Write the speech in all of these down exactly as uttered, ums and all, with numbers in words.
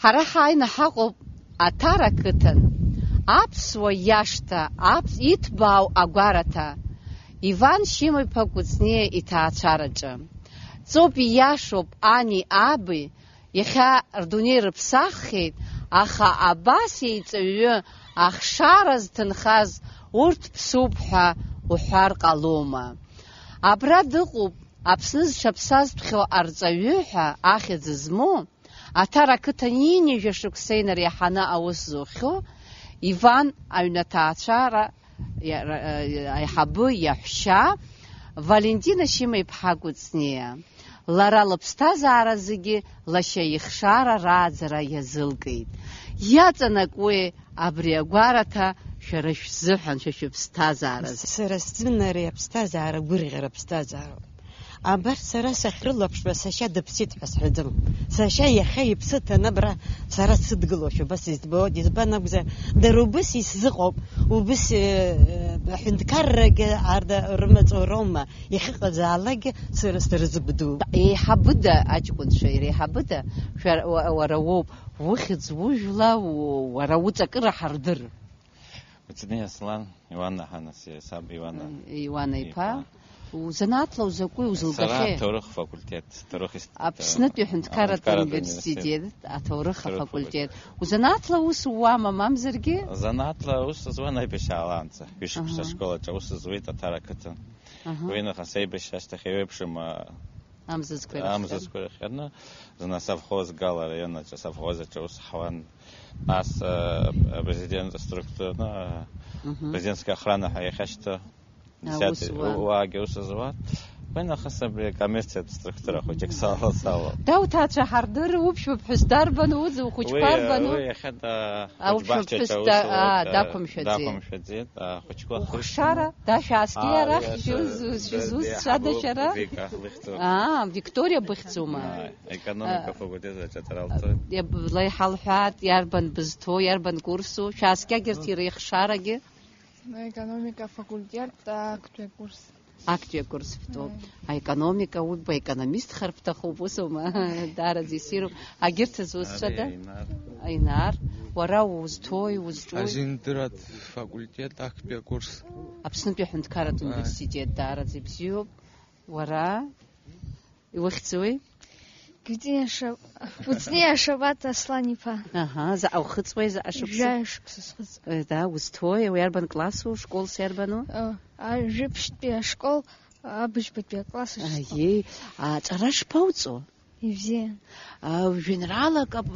Ҳара ҳааины ҳаҟоуп Аҭара ақыҭан, аԥсуа иашҭа, аԥ-, иҭбаау агәараҭа, Иван Шьыма-иԥа Кәыҵниа иҭаацәараҿы. Ҵоуп, ииашоуп, ани аби иахьа рдунеи рыԥсаххьеит, аха абас еиҵаҩы ахшара зҭынхаз урҭ ԥсуп ҳәа уҳәар ҟалома? Абра дыҟоуп Аԥсны зҽаԥсазтәхьоу арҵаҩы ҳәа ахьӡ змоу, Аҭара ақыҭан ҩажәа шықәса инареиҳаны аус зухьоу Иван аҩнаҭаацәара иа-, ра-, аиҳабы иаҳәшьа Валентина Шьыма-иԥҳа Кәыҵниа. Лара лыԥсҭазаара зегьы лашьа ихшара рааӡара иазылкит. Иаҵанакуеи абри агәараҭа шәара шәзыҳәан, шәа шәыԥсҭазааразы? Сара сзын ари аԥсҭазаара гәырӷьара ԥсҭазаароуп. Абар, сара сахьрылаԥшуа, сашьа дыԥсит ҳәа сҳәаӡом. Сашьа иахьа иԥсы ҭаны абра сара сыдгылоушәа убас избоит. Избан акәзар, дара убыс исзыҟоуп, убыс, э, э, аҳәынҭқаррагьы арда рымаҵуроума, иахьыҟазаалакгьы сара сырзыбдуп. Еиҳабыда аҷкәынцәа, иреиҳабыда, шәара, уа-, уара уоуп, ухьӡ ужәла, у-, уара уҵакыра ҳардыр. Кәыҵниа Аслан, Иуана Ҳанас, саб Иуана. Иуана иԥа. Иԥа. Узанааҭла узакәи, узылгахьеи? Сара аҭоурых факультет, ҭоурых институт. Аԥснытәи аҳәынҭқарратә аҳәынҭқарратә университет, университет. Аҭоурых афакультет. Узанааҭла ус ууама, мамзаргьы? Занааҭла аус зуан аибашьраанӡа. Ҩышықәса Аҳа. Ашкол аҿы аус зуеит Аҭара ақыҭан. Аҳа. Уи нахыс аибашьра ашьҭахь еиуеиԥшым, а, Амзызқәа ирыхҟьан. Амзызқәа ирыхҟьаны, зны асовхоз, Гала араион аҿы асовхоз аҿы аус ҳауан. Нас, а, апрезидент аструктураны, а, Мгм. Апрезидентская охрана ҳәа иахьашьҭоу. Аус зиаҭ-, зуан. Уаагьы аус зуан. Уи нахыс абри акоммерциатә структура хәыҷык сала-, салоуп. Дауҭаацәа ҳардыр, уԥшәмаԥҳәыс дарбану, уи, ухәыҷқәа уи, рбану? Уи иахьа да-, Ауԥшәмаԥҳәыс хәыҷбаҳчаҿы да-, аус, аа, а, дақәымшәаӡеит. Дақәымшәаӡеит, а, хәыҷқәа Ухшара, хырсны. Дашәааскьеи, аа, арахь иаша, шәыз-, шәызусҭцәада шәара? Вика, лыхьӡуп. Аа, Викториа быхьӡума? Ааи, економика А, факультет аҿы аҭара лҵоит. Иаб-, ла иҳалҳәааит, иарбан бызҭоу, иарбан курсу, шәааскьагьы арҭ иреихшарагьы? Аекономика факультет, актәи акурс. Актәи акурс бтәоуп. Ааи. Аекономика, уи баекономистхар бҭахуп, усума? Даараӡа иссируп. Агьырҭ зусҭцәада? Ари Инар. Инар, уара узҭои, узҿуи? Азиндратә факультет, актәи акурс. Аԥснытәи аҳәынҭқарратә Ааи. Университет даараӡа ибзиоуп. Уара? Иухьӡуи? Кәыҵниа Ша-, Кәыҵниа Шабаҭ Аслан-иԥа. Аҳа, заҟа ухыҵуеи, заҟа шықәса? Жәаҩа шықәса схыҵ. Э, да, узҭои, уи арбан классу, школс иарбану? Э, а, жәиԥшьтәи ашкол, абыжьбатәи акласс ашкол. Аиеи, аҵара шԥауҵо? Ибзиан. А, жәеинраалак ап-,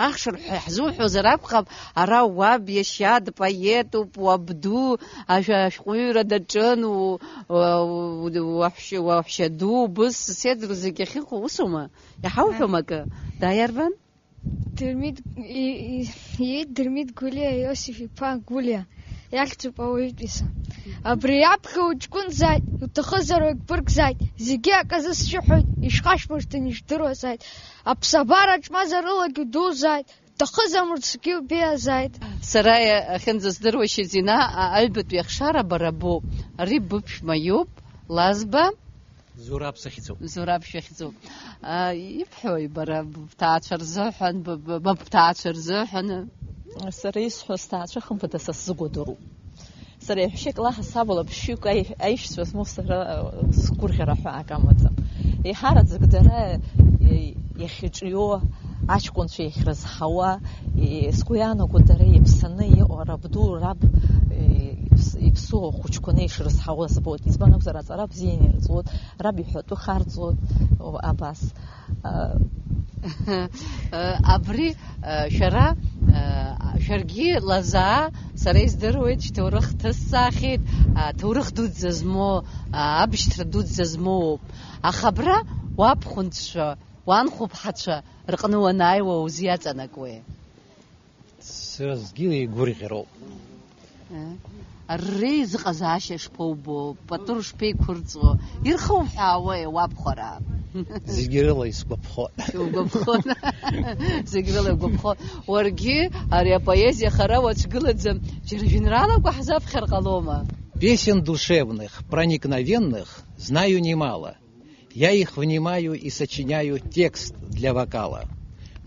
ахшара ҳәа иаҳзуҳәозар акәхап, ара уаб иашьа дпоетуп, уабду, ашәа-, ашәҟәыҩҩра даҿын, у-, уа-, у-, уаҳәшьа-, уаҳәшьа ду, убыс, седру зегь ахьыҟоу, усума? Иҳауҳәом акы. Дааи арбан? Дырмит, и-, и-, иит Дырмит Гәлиа Иосиф-иԥа Гәлиа. Иахьӡуп ауаҩытәыҩса. Абри аԥхьа уҷкәынзааит, уҭахызар уагьбыргзааит, зегьы аказы сшәыҳәоит, ишәхашәмыршҭын, ижәдыруазааит. Аԥсабараҿ мазарылагьы удузааит, уҭахызар мырцәгьы убиазааит. Сара ахьынӡаздыруа Шьазина, а-, аҩбатәи ахшара бара боуп. Ари быԥшәма иоуп, Лазба. Зураб сахьӡуп. Зураб шәахьӡуп. А, ибҳәои, бара, бҭаацәа рзыҳәан, б-, б-, быԥҭаацәа рзыҳәан? Сара исҳәо, сҭаацәа хымԥада са сзыгәадыруп. Сара еҳәшьак лаҳасабала ԥшьҩык аи-, аишьцәа змоу сара, э, сгәырӷьара ҳәаак амаӡам. Еиҳараӡак дара, э, иахьыҿио, аҷкәынцәа иахьрызҳауа, э, сгәы иаанаго дара иаԥсаны иҟоу рабду, раб, э, иԥс-, иԥсу ахәыҷқәа неишрызҳауа збоит. Избан акәзар, аҵара бзианы ирҵоит, раб иҳәатәы харҵоит, о, абас. Э, абри, э, шәара, э, шәаргьы лазаа, сара издыруеит, шәҭоурых ҭысҵаахьеит, а, ҭоурых дуӡӡа змоу, а, абшьҭра дуӡӡа змоуп. Аха абра уабхәынҵәцәа, уанхәыԥҳацәа рҟны уанааиуа узиаҵанакуеи? Сара зегьы еигәырӷьароуп. Э? Арреи зыҟазаашьа шԥоубо, пату шԥеиқәырҵо, ирхуҳәаауеи ауабхәараа? Зегь рыла исгәаԥхоит. Иугәаԥхон. Зегь рыла иугәаԥхон. Уаргьы ари апоезиа хара уацәгылаӡам, џьара жәеинраалак уаҳзаԥхьар ҟалома? Песен душевных, проникновенных знаю немало. Я их внимаю и сочиняю текст для вокала.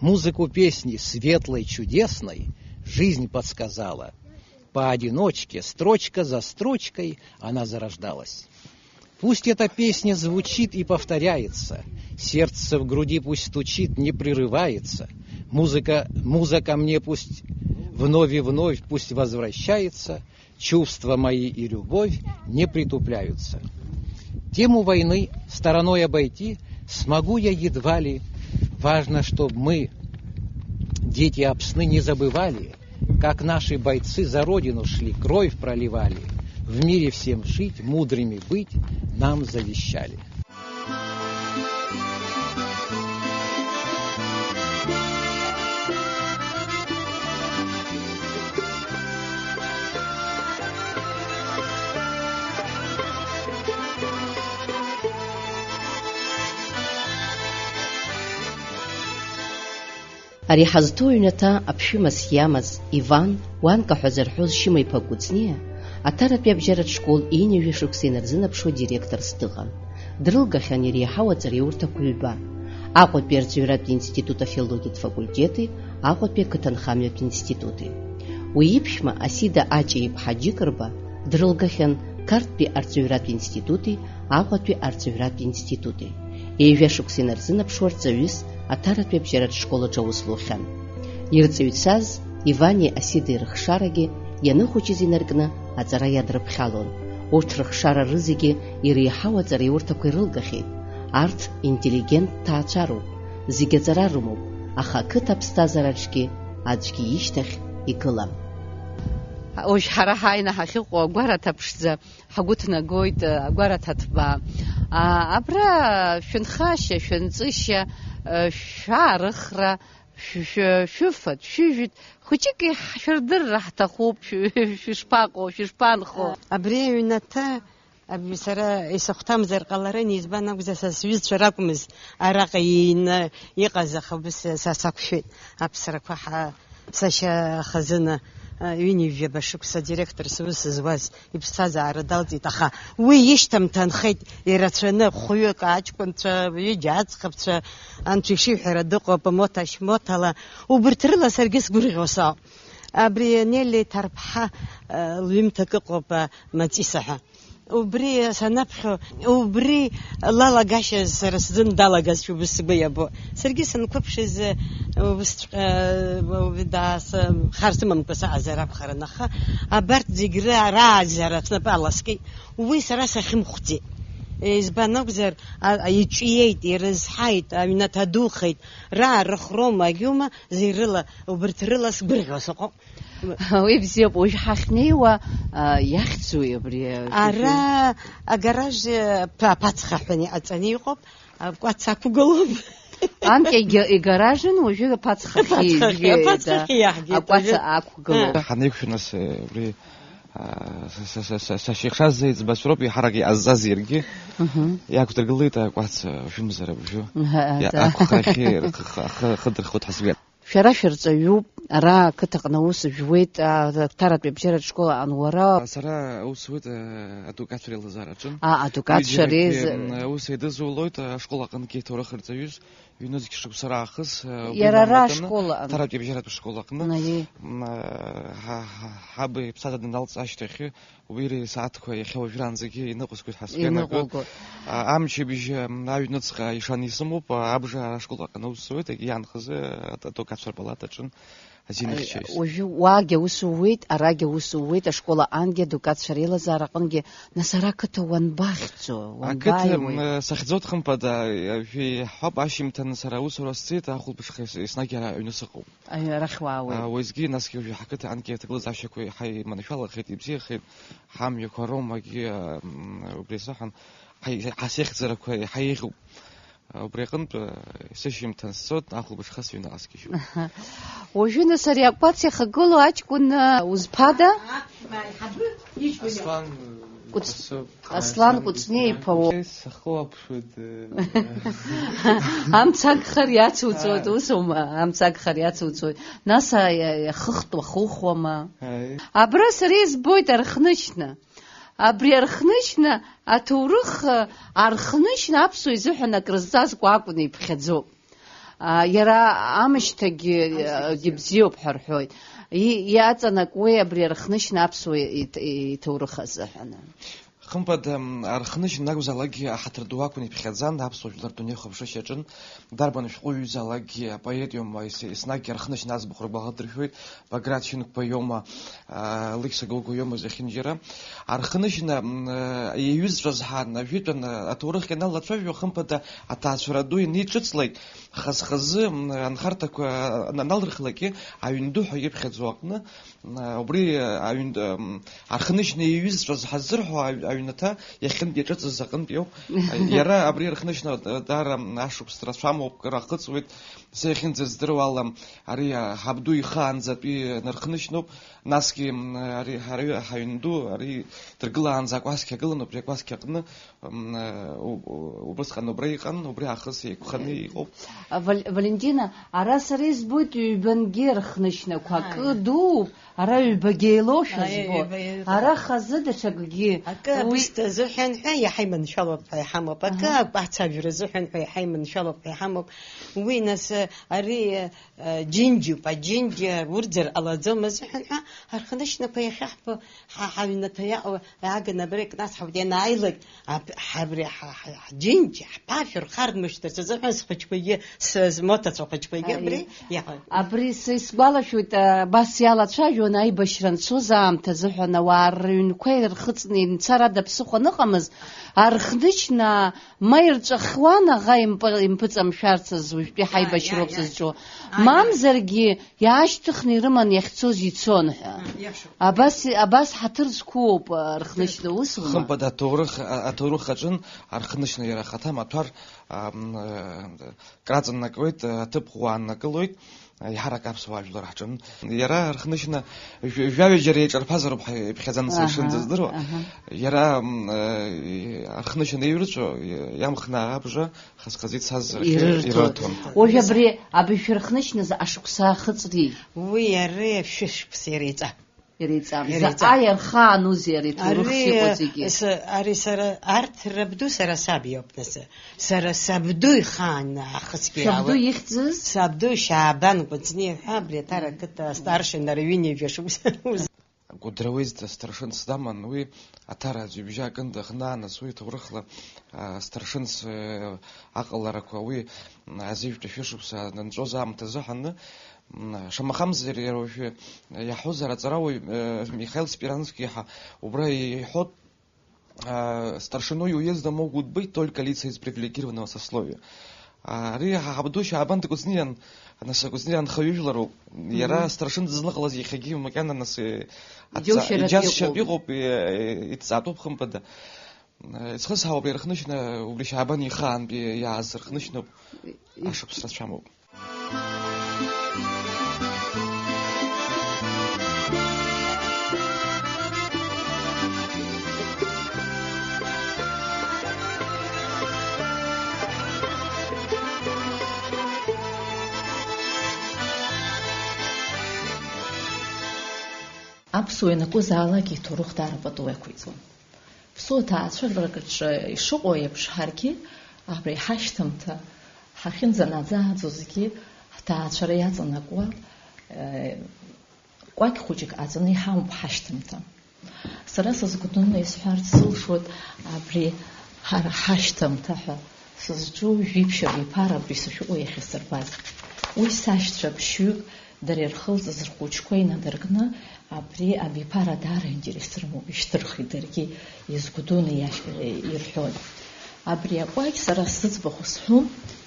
Музыку песни светлой, чудесной жизнь подсказала. Поодиночке, строчка за строчкой, она зарождалась. Пусть эта песня звучит и повторяется, сердце в груди пусть стучит, не прерывается. Музыка, муза ко мне пусть вновь и вновь пусть возвращается, чувства мои и любовь не притупляются. Тему войны стороной обойти смогу я едва ли. Важно, чтоб мы, дети Апсны, не забывали, как наши бойцы за Родину шли, кровь проливали. В мире всем жить, мудрыми быть нам завещали. Ари ҳазҭоу аҩнаҭа аԥшәымас иамаз Иван, Уанка ҳәа зырҳәоз Шьыма-иԥа Кәыҵниа, Аҭаратәи абжьаратә школ ҩынҩажәа шықәса инарзынаԥшуа директорс дыҟан. Дрылгахьан иреиҳау аҵараиурҭақәа ҩба, Аҟәатәи арҵаҩратә институт афилологиатә факультети Аҟәатәи ақыҭанхамҩатә институти. Уи иԥшәма Асида Аҷа-иԥҳа Џьыкырба дрылгахьан Қарҭтәи арҵаҩратә институти Аҟәатәи арҵаҩратә институти. Ҩажәа шықәса инарзынаԥшуа рҵаҩыс Аҭаратәи абжьаратә школ аҿы аус лухьан. Ирҵаҩцәаз Ивани Асидеи рыхшарагьы ианыхәыҷыз инаркны аҵара иадрыԥхьалон. Урҭ рыхшара рызегьы иреиҳау аҵараиурҭақәа ирылгахьеит. Арҭ интеллигент ҭаацәароуп, зегьы аҵара рымоуп, аха ақыҭа аԥсҭазаараҿгьы аӡәгьы ишьҭахь игылам. Уажә ҳара ҳааины ҳахьыҟоу агәараҭа ԥшӡа ҳгәы ҭнагоит, агәараҭа ҭбаа. А, абра шәынхашьа, шәынҵышьа, шәаарыхра, шә-, шә-, шәыфатә, шәыжәытә, хәыҷык иҳ-, шәырдырра ҳҭахуп, шә-, шәышԥаҟоу, шәышԥанхо? Абри аҩнаҭа, абри сара исыхәҭамзар ҟаларын, избан акәзар, са сҩызцәа ракәмыз араҟа иины иҟаз, аха убыс са сақәшәеит аԥсрақәа ҳа-, сашьа хазына, а, ҩынҩажәаба шықәса директорс аус зуаз. Иԥсҭазаара далҵит, аха уи ишьҭамҭа нхеит ирацәаны, хәҩык аҷкәынцәа, ҩыџьа аӡӷабцәа, анцәа ишиҳәара дыҟоуп, Моҭа Шьмоҭала, убырҭ рыла саргьы сгәырӷьо саауп. Абри Нелли Ҭарԥҳа, э, лҩымҭак ыҟоуп, э, Маҵиса ҳәа. Убри санаԥхьо, убри лалагашьа сара сзын далагазшәа убыс сгәы иабо. Саргьы санқәыԥшыз, э, убысҵәҟьа, э, даас-, хар сымамкәа саҟазар акәхарын, аха абарҭ зегь ра-, раазара снапы аласкит. Уи сара сахьымхәӡеит. Избан акәзар, а, а, иҿиеит, ирызҳаит, аҩнаҭа духеит, раа рыхроума, агьума, зегь рыла, убырҭ рыла сгәырӷьо сыҟоуп. Уи бзиоуп, уажә ҳахьнеиуа, а, иахьӡуи абри, а, Ара агараж, а, ԥа-, аԥацха ҳәа иҟаҵаны иҟоуп, акәац ақәгылоуп. Анкьагьы игаражын, уажәы аԥацхахьы Аԥацхахьы, ижәгеит, аԥацхахьы иаҳгеит, акәац уажәы. Ақәгылоуп. Ҳанеиқәшәа нас, убри, а, са, са, са, са, сашьа ихшаз иӡбацәроуп, иҳарак иҟазҵаз иаргьы. Мгм. Иақәдыргылеит акәац, а, шәымзар абжьы. Аҳа, Иа-, аҳа. Ақәхарахьы рхы, ахы, ахы дырхуеит ҳәа сгәы иаанагоит. Шәара шәырҵаҩуп, ара ақыҭаҟны аус жәуеит, а, Ҭаратәи абжьаратә школ аҟны уара. Сара аус зуеит, а, адукатцәа реилазаараҿы. А, адукатцәа Уи џьаракгьы, реиза- м, аус еидызулоит, а, ашкол аҟынгьы ҭоурых рҵаҩыс, ҩнызқь шықәса раахыс, а, убри Иара ара инамаданы, ашкол аҟны? Ҭаратәи абжьаратә школ аҟны. Наи. М, а, ҳа, ҳа, ҳаб иԥсадгьыл даналҵ ашьҭахь, Уи рсааҭқәа иахьа уажәраанӡагьы иныҟәызгоит ҳәа сгәы иаанагоит. Иныҟәылгоит. А, амчыбжь, ам, аҩныҵҟа ишаны исымоуп, а, абжа ашкол аҟны аус зуеит, егьи иаанхазы, а, адукатцәа рпалатаҿын азин Аи, ихьчеит. Уажәы уаагьы аус ууеит, арагьы аус ууеит, ашкол аҟынгьы, адукатцәа реилазаара аҟынгьы, нас ара ақыҭа уанбахьӡо, Ақыҭа, уанбааиуеи? М, сахьӡоит, хымԥада, а, жәи-, ҳҳәап, ашьыжьымҭан сара аусура сҵеит, ахәылбыҽха ес-, еснагь ара аҩны сыҟоуп. Аҩ-, арахь уаауеит. А, уеизгьы насгьы уажәы ҳақыҭа анкьа аҭагылазаашьақәа иаҳа иманшәалахеит, ибзиахеит, ҳамҩақәа роумагьы, а, м, убри азыҳәан ҳаи-, ҳасеихьӡарақәа иаҳа еиӷьуп. А, убри аҟынтә, а, сышьыжьымҭан сцоит, ахәылбыҽха сыҩныҟа сгьежьуп. Уажәы нас ари акәац иахагылоу аҷкәын, а, узԥада? Аԥшәма аиҳабы иҷкәын иоуп. Аслан, Кәыц-, Кәыҵ-, Аслан Аслан Кәыҵниа иԥа уоуп. Сахылаԥшуеит, э. Амца агхар иацуҵоит, Ааи. Усоума? Амца агхар иацуҵоит. Нас, а, иа-, иахыхтә уахухуама? Ааи. Абра сара избоит архнычны. Абри архнычны аҭоурых, а, архнычны аԥсуа изыҳәан акрызҵазкуа акәны иԥхьаӡоуп. А, иара амышьҭагьы, Амышьҭагьы а, бзиоуп. Бзиоуп ҳәа рҳәоит. И-, иаҵанакуеи абри архнышьна аԥсуа ит-, иҭоурых азыҳәаны? Хымԥада, м, архнышьна акәзаалакгьы аҳаҭыр ду ақәын, иԥхьаӡан, аԥсуа жәлар дунеихәаԥшышьа аҿын. Дарбан шәҟәыҩҩызаалакгьы апоет иоума, ес-, еснагь архнышьна аӡбахә ргәаӷдыршәоит, Баграт Шьынқәба иоума, а, Алықьса Гогәуа иоума зехьынџьара. Архнышьна, м, а, иаҩызцәаз ҳан, ажәытәан, а, аҭоурых ианалацәажәо, хымԥада, аҭаацәара ду ианиҿыҵлак, хаз-хазы, м, анхарҭақәа, а, аналырхлакгьы, аҩн ду ҳәа иԥхьаӡоу аҟны, а, убри, а, аҩн-, м, архнышьна иаҩызцәаз ҳазырҳәо аҩ-, аҩнаҭа иахьынтә иаҿыҵыз аҟынтә иоуп. Иара абри архнышьна даара ашықәс рацәамоуп, кыр ахыҵуеит. Сара иахьынӡаздыруа ала, ари, а, ҳабду ихаанӡатәи нархнышьноуп. Насгьы, м, ари ҳара ҳаҩн ду, ари дыргылаанӡа акәасқьа агылан, убри акәасқьа аҟны, м, а, у-, у-, убысҟан убра иҟан, убри аахыс еиқәханы иҟоуп. А, Вал-, Валентина, ара сара избоит ҩбангьы рхнышьнақәа, акы Ааи. Дууп, ара ҩбагьы еилоушәа Ааи, збо. Ҩба еилоушәа. Ара хазы даҽакгьы. Акы уи абысҭа азыҳәан ҳәа иаҳа иманшәалоуп ҳәа иҳамоуп, акы Аҳа. Агәаҳцәажәара азыҳәан ҳәа иаҳа иманшәалоуп ҳәа иҳамоуп. Уи нас, а, ари, а, џьынџьуп, аџьынџьа урӡыр ҟалаӡом азыҳәан ҳәа, архнышьнақәа иахьаҳбо, ҳа, ҳаҩнаҭа иаҟоу, иааганы абра икнасҳауеит, ианааилак, аб-, ҳабри ҳа, ҳа, ҳџьынџьа, ҳԥашә рхарнмышьҭырц азыҳәан схәыҷқәагьы, с-, смоҭацәа хәыҷқәагьы абри Аи. Иаҳәа. Абри са исгәалашәоит, а, абас иалацәажәон аибашьра анцоз аамҭазы ҳәа, ауаа рыҩнқәа ирхыҵны имцар ада ԥсыхәа аныҟамыз, архнычнаа ма ирҿахуан аӷа импы-, импыҵамшәарц азы уажәтәи Иа, ҳаибашьроуп иа, иа. Сызҿу. Аиа. Мамзаргьы иаашьҭыхны ирыман иахьцоз ицон ҳәа. М, иашоуп. Абас, абас ҳаҭыр зқәуоуп, а, рхнычна усума? Хымԥада аҭоурых, а, аҭоурых аҿын архнычна иара ахаҭа маҭәар, ам, а, краҵанакуеит, аҭыԥ ӷәӷәа ааннакылоит, еиҳарак аԥсуаа жәлар ҳҿын. Иара рхнычна жәа-, жәаҩа џьара еиҿарԥазароуп ҳәа иԥхьаӡан са Аҳа, ишынӡаздыруа. Аҳа. Иара, м, э, архнычна иҩрыҵәо, иамхны абжа хаз-хаз ицаз рахьы Ирырҭон. Ирырҭон. Уажә абри абжа рхнычназы ашықәса хыҵри? Уи иара шәышықәса иреиҵа. Иреиҵам. Иреиҵам. Заҟа иархаанузеи ари ҭоурыхс Ари, иҟоу зегьы? С-, ари сара, арҭ рабду сара саб иоуп, нас. Сара сабду ихаан аахысгьы Шәабду иауеит. Ихьӡыз? Сабду Шьаабан Кәыҵниа ҳәа абри Аҭара ақыҭа астаршина рҩынҩажәа шықәса. Кәыдры уеизҭа старшынс даман, уи Аҭара аӡҩыбжьа акын дахнааныс, уи ҭоурыхла, а, старшынс, э, аҟаларақәа уи азыжәтәи шәышықәса анынҵәоз аамҭазы ҳаны, м, шамахамзар иара уажәы иаҳәозар аҵарауаҩ, э, Михаил Спирански ҳәа убра иҳәот, а, старшиной уезда могут быть только лица из привилегированного сословия. А, ари ҳа-, ҳабду Шьаабан Кәыҵниа, нас Кәыҵниа анхаҩыжәлароуп. Иара Мгм. Старшын дызлыҟалаз иахьагьы макьана нас, э, Иџьоушьаратәы иџьасшьартә иҟоуп. Иҟоуп, э, иҭҵаатәуп хымԥада. Э, ицхысҳауп ирхнышьна, убри Шьаабан ихаантәи иааз рхнышьноуп, И-, ашықәс рацәамоуп. Аԥсуа ианакәызаалак иҭоурых даара пату ақәиҵон. Ԥсуа ҭаацәара рҿы ишыҟоу еиԥш, ҳаргьы абри ҳашьҭамҭа ҳахьынӡанаӡааӡозгьы, ҳҭаацәара иаҵанакуа, э, кәакь хәыҷык ҟаҵаны иҳамоуп ҳашьҭамҭа. Сара сызгәдуны исҳәарц сылшоит абри ҳара ҳашьҭамҭа ҳәа сызҿу жәиԥшь абиԥара абри сышәҟәы иахьасырбаз. Уи сашьцәа ԥшьҩык дара ирхылҵыз рхәыҷқәа инадыркны, абри абиԥара даара интерес рымоуп, ишьҭырхит даргьы, изгәдуны иашь-, ирҳәоит. Абри акәакь сара сзыӡбахә сҳәом,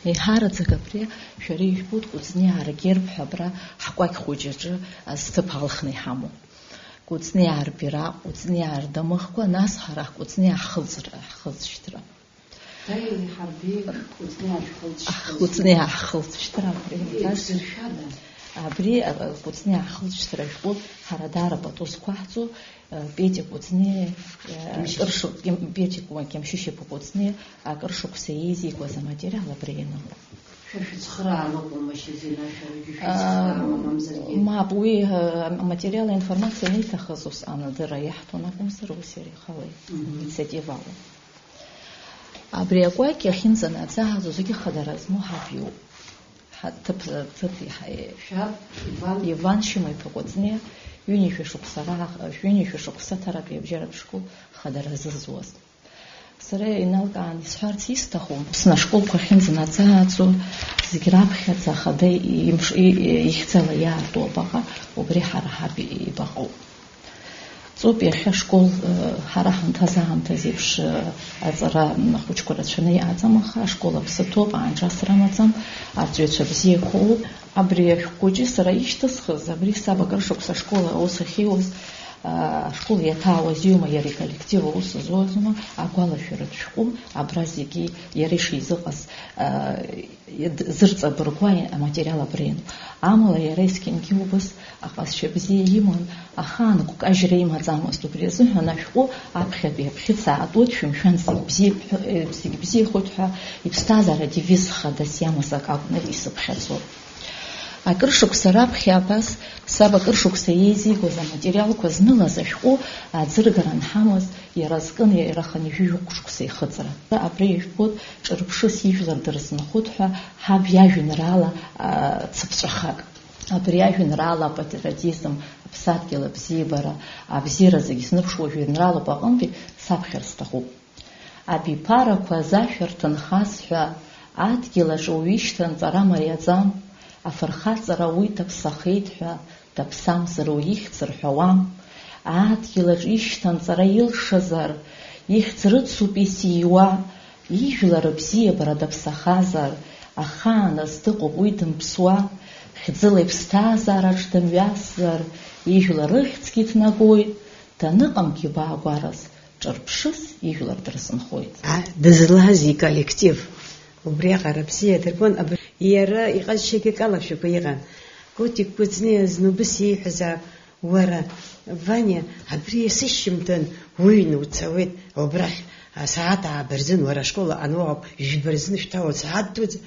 еиҳараӡак абри шәара ижәбоит Кәыҵниаа ргерб ҳәа абра ҳкәакь хәыҷ аҿы азҭыԥ алхны иҳамоу. Кәыҵниаа рбираҟ, Кәыҵниаа рдамыӷқәа, нас ҳара ҳкәыҵниаа ҳхылҵра-, ҳхылҵшьҭра. Даиеи ҳарбеи Кәыҵниаа шәхылҵшьҭра. Кәыҵниаа ҳхылҵшьҭра абри Еи, иаҳаз. Бзыршәада? Абри, а, Кәыҵниаа ҳхылҵшьҭра ашәҟәы ҳара даара пату зқәаҳҵо, а, Петиа Кәыҵниа, а, Кьамшьышь. Акыр шықә-, Кьам-, Петиа Кәы-, Кьамшьышь иԥа Кәыҵниа акыр шықәса еизигоз аматериал абра ианыҟоуп. Шәа шәыцхыраара ыҟоума, Шьазина, шәарагьы шәыцхыраара, а, мамзаргьы? Мап, уи, а, аматериал, аинформациа ианиҭахыз ус анадырра иаҳҭон акәымзар, ус иара ихала Мгм. Инициативала. Абри акәакь иахьынӡанаӡааӡо зегьы хадара змоу ҳаб иоуп. Ҳаҭыԥ, ҭыԥ иҳаиеи. Шәаб Иван. Иван Шьыма-иԥа Кәыҵниа, ҩынҩажәа шықәса раах-, ҩынҩажәа шықәса ҭаратәи абжьаратә школ хадара зызуаз. Сара иналкаан исҳәарц исҭаху, Аԥсны ашколқәа ахьынӡанаӡааӡо, зегь раԥхьаӡа ахада имш-, и-, ихьӡала иаарту абаҟа, убри ҳара ҳаб ибаҟоуп. Ҵоуп, иахьа ашкол, э, ҳара ҳанҭаз аамҭаз еиԥш, э, аҵара ахәыҷқәа рацәаны иааӡам, аха ашкол аԥсы ҭоуп, аанҿасра амаӡам, арҵаҩцәа бзиақәа ыҟоуп. Абри ашәҟәы хәыҷы сара ишьҭысхыз, абри саб акыр шықәса ашкол аус ахьиуаз, э, ашкол иаҭаауаз иоума, иара иколлектив аус зуазма, агәалашәаратә шәҟәы абра зегьы иара ишизыҟаз, э, зырҵабыргуа аматериал абра иануп. Амала иара есқьынгьы убас аҟазшьа бзиа иман, ахаан гәкажьра имаӡамызт. Убри азыҳәан ашәҟәы аԥхьатәи абӷьыц аатуеит, шәымшәан, зегь бзиа бҳәо-, зегь бзиахоит ҳәа иԥсҭазаара девиз хадас иамаз акы акәны исыԥхьаӡоит. Акыр шықәса раԥхьа абас, саб акыр шықәса еизигоз аматериалқәа знылаз ашәҟәы аӡыргара анҳамаз, иара зкын, иара хынҩажәи жәохә шықәса ихыҵра. Абри ижәбоит, ҿырԥшыс ижәлар дырзынхоит ҳәа ҳаб иажәеинраала, а, цыԥҵәахак. Абри ажәеинраала апатриотизм, аԥсадгьыл абзиабара, абзиара зегь зныԥшуа жәеинраалоуп аҟынтәи саԥхьар сҭахуп. Абиԥарақәа зашәа рҭынхазшәа, адгьыл аҿы уҩышьҭанҵара мариаӡам, афырхаҵара уи даԥсахеит ҳәа даԥсамзар уи ихьӡ рҳәауам. Адгьыл аҿы ишьҭанҵара илшазар, ихьӡ рыцуп исиуа, ижәлар рыбзиабара даԥсахазар, ахааназ дыҟоуп уи дымԥсуа, хьӡыла иԥсҭазаараҿ дымҩасзар, ижәлар рыхьӡгьы ҭнагоит, даныҟамгьы баагәараз, ҿырԥшыс ижәлар дырзынхоит. А, дызлаз иколлектив. Убриаҟара бзиа дырбон. Аб-, иара иҟазшьагьы акалашәақәа иҟан. Котик Кәыҵниа зны убыс иеиҳәазаап, уара, Ваниа, абри есышьыжьымҭан уҩны уцауеит, убрахь асааҭ ааба рзын, уара ашкол аҟны уаауп, жәба рзын шәҭаауеит, сааҭ дуӡӡа.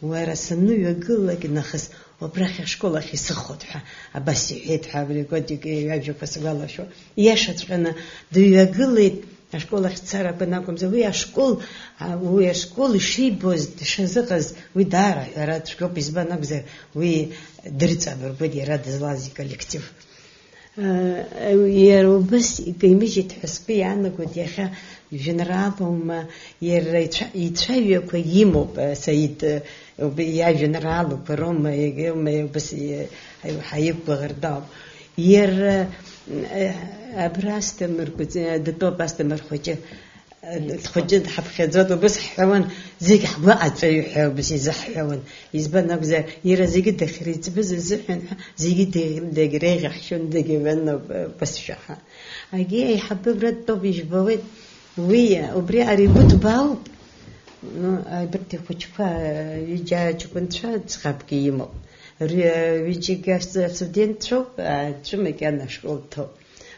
Уара саныҩагылалак нахыс убрахь ашкол ахь исыхоит ҳәа абас иҳәеит ҳәа абри Котик иажәақәа сгәалашәо. Иашаҵәҟьаны дыҩагылеит ашкол ахь дцар акәын акәымзар, уи ашкол, а, уи ашкол ишибоз, дшазыҟаз, уи даара аҳәара цәгьоуп, избан акәзар, уи дырҵабыргуеит иара дызлаз иколлектив. Иара убас икаимыжьит ҳәа сгәы иаанагоит, иахьа жәеинраалоума, иара ицәа-, ицәаҩақәа имоуп, Саид, иажәеинраалақәа роума, егьоума, убас ҳаиқәгәыӷыртә ауп. Иара, абра Асҭамыр Кәыҵниа дтәоуп, Асҭамыр хәыҷы. Дхәыҷын, дҳаԥхьаӡон, убас ҳҳәауан, зегь ҳгәы аҵәаҩ ҳәа убас изаҳҳәауан. Избан акәзар, иара зегьы дахьреиҵбыз азыҳәан ҳәа, зегьы дагь-, дагьреиӷьаҳшьон, дагьаҩын убасшәа ҳәа. Агьи аиҳабы абра дтәоуп, ижәбауеит. Уи, убри ари игәы ҭбаауп. Ну, абарҭ ихәыҷқәа, ҩыџьа аҷкәынцәа ӡӷабгьы имоуп. Ри-, ҩыџьагьы ас-, астудентцәоуп, аӡәы макьана ашкол дҭоуп.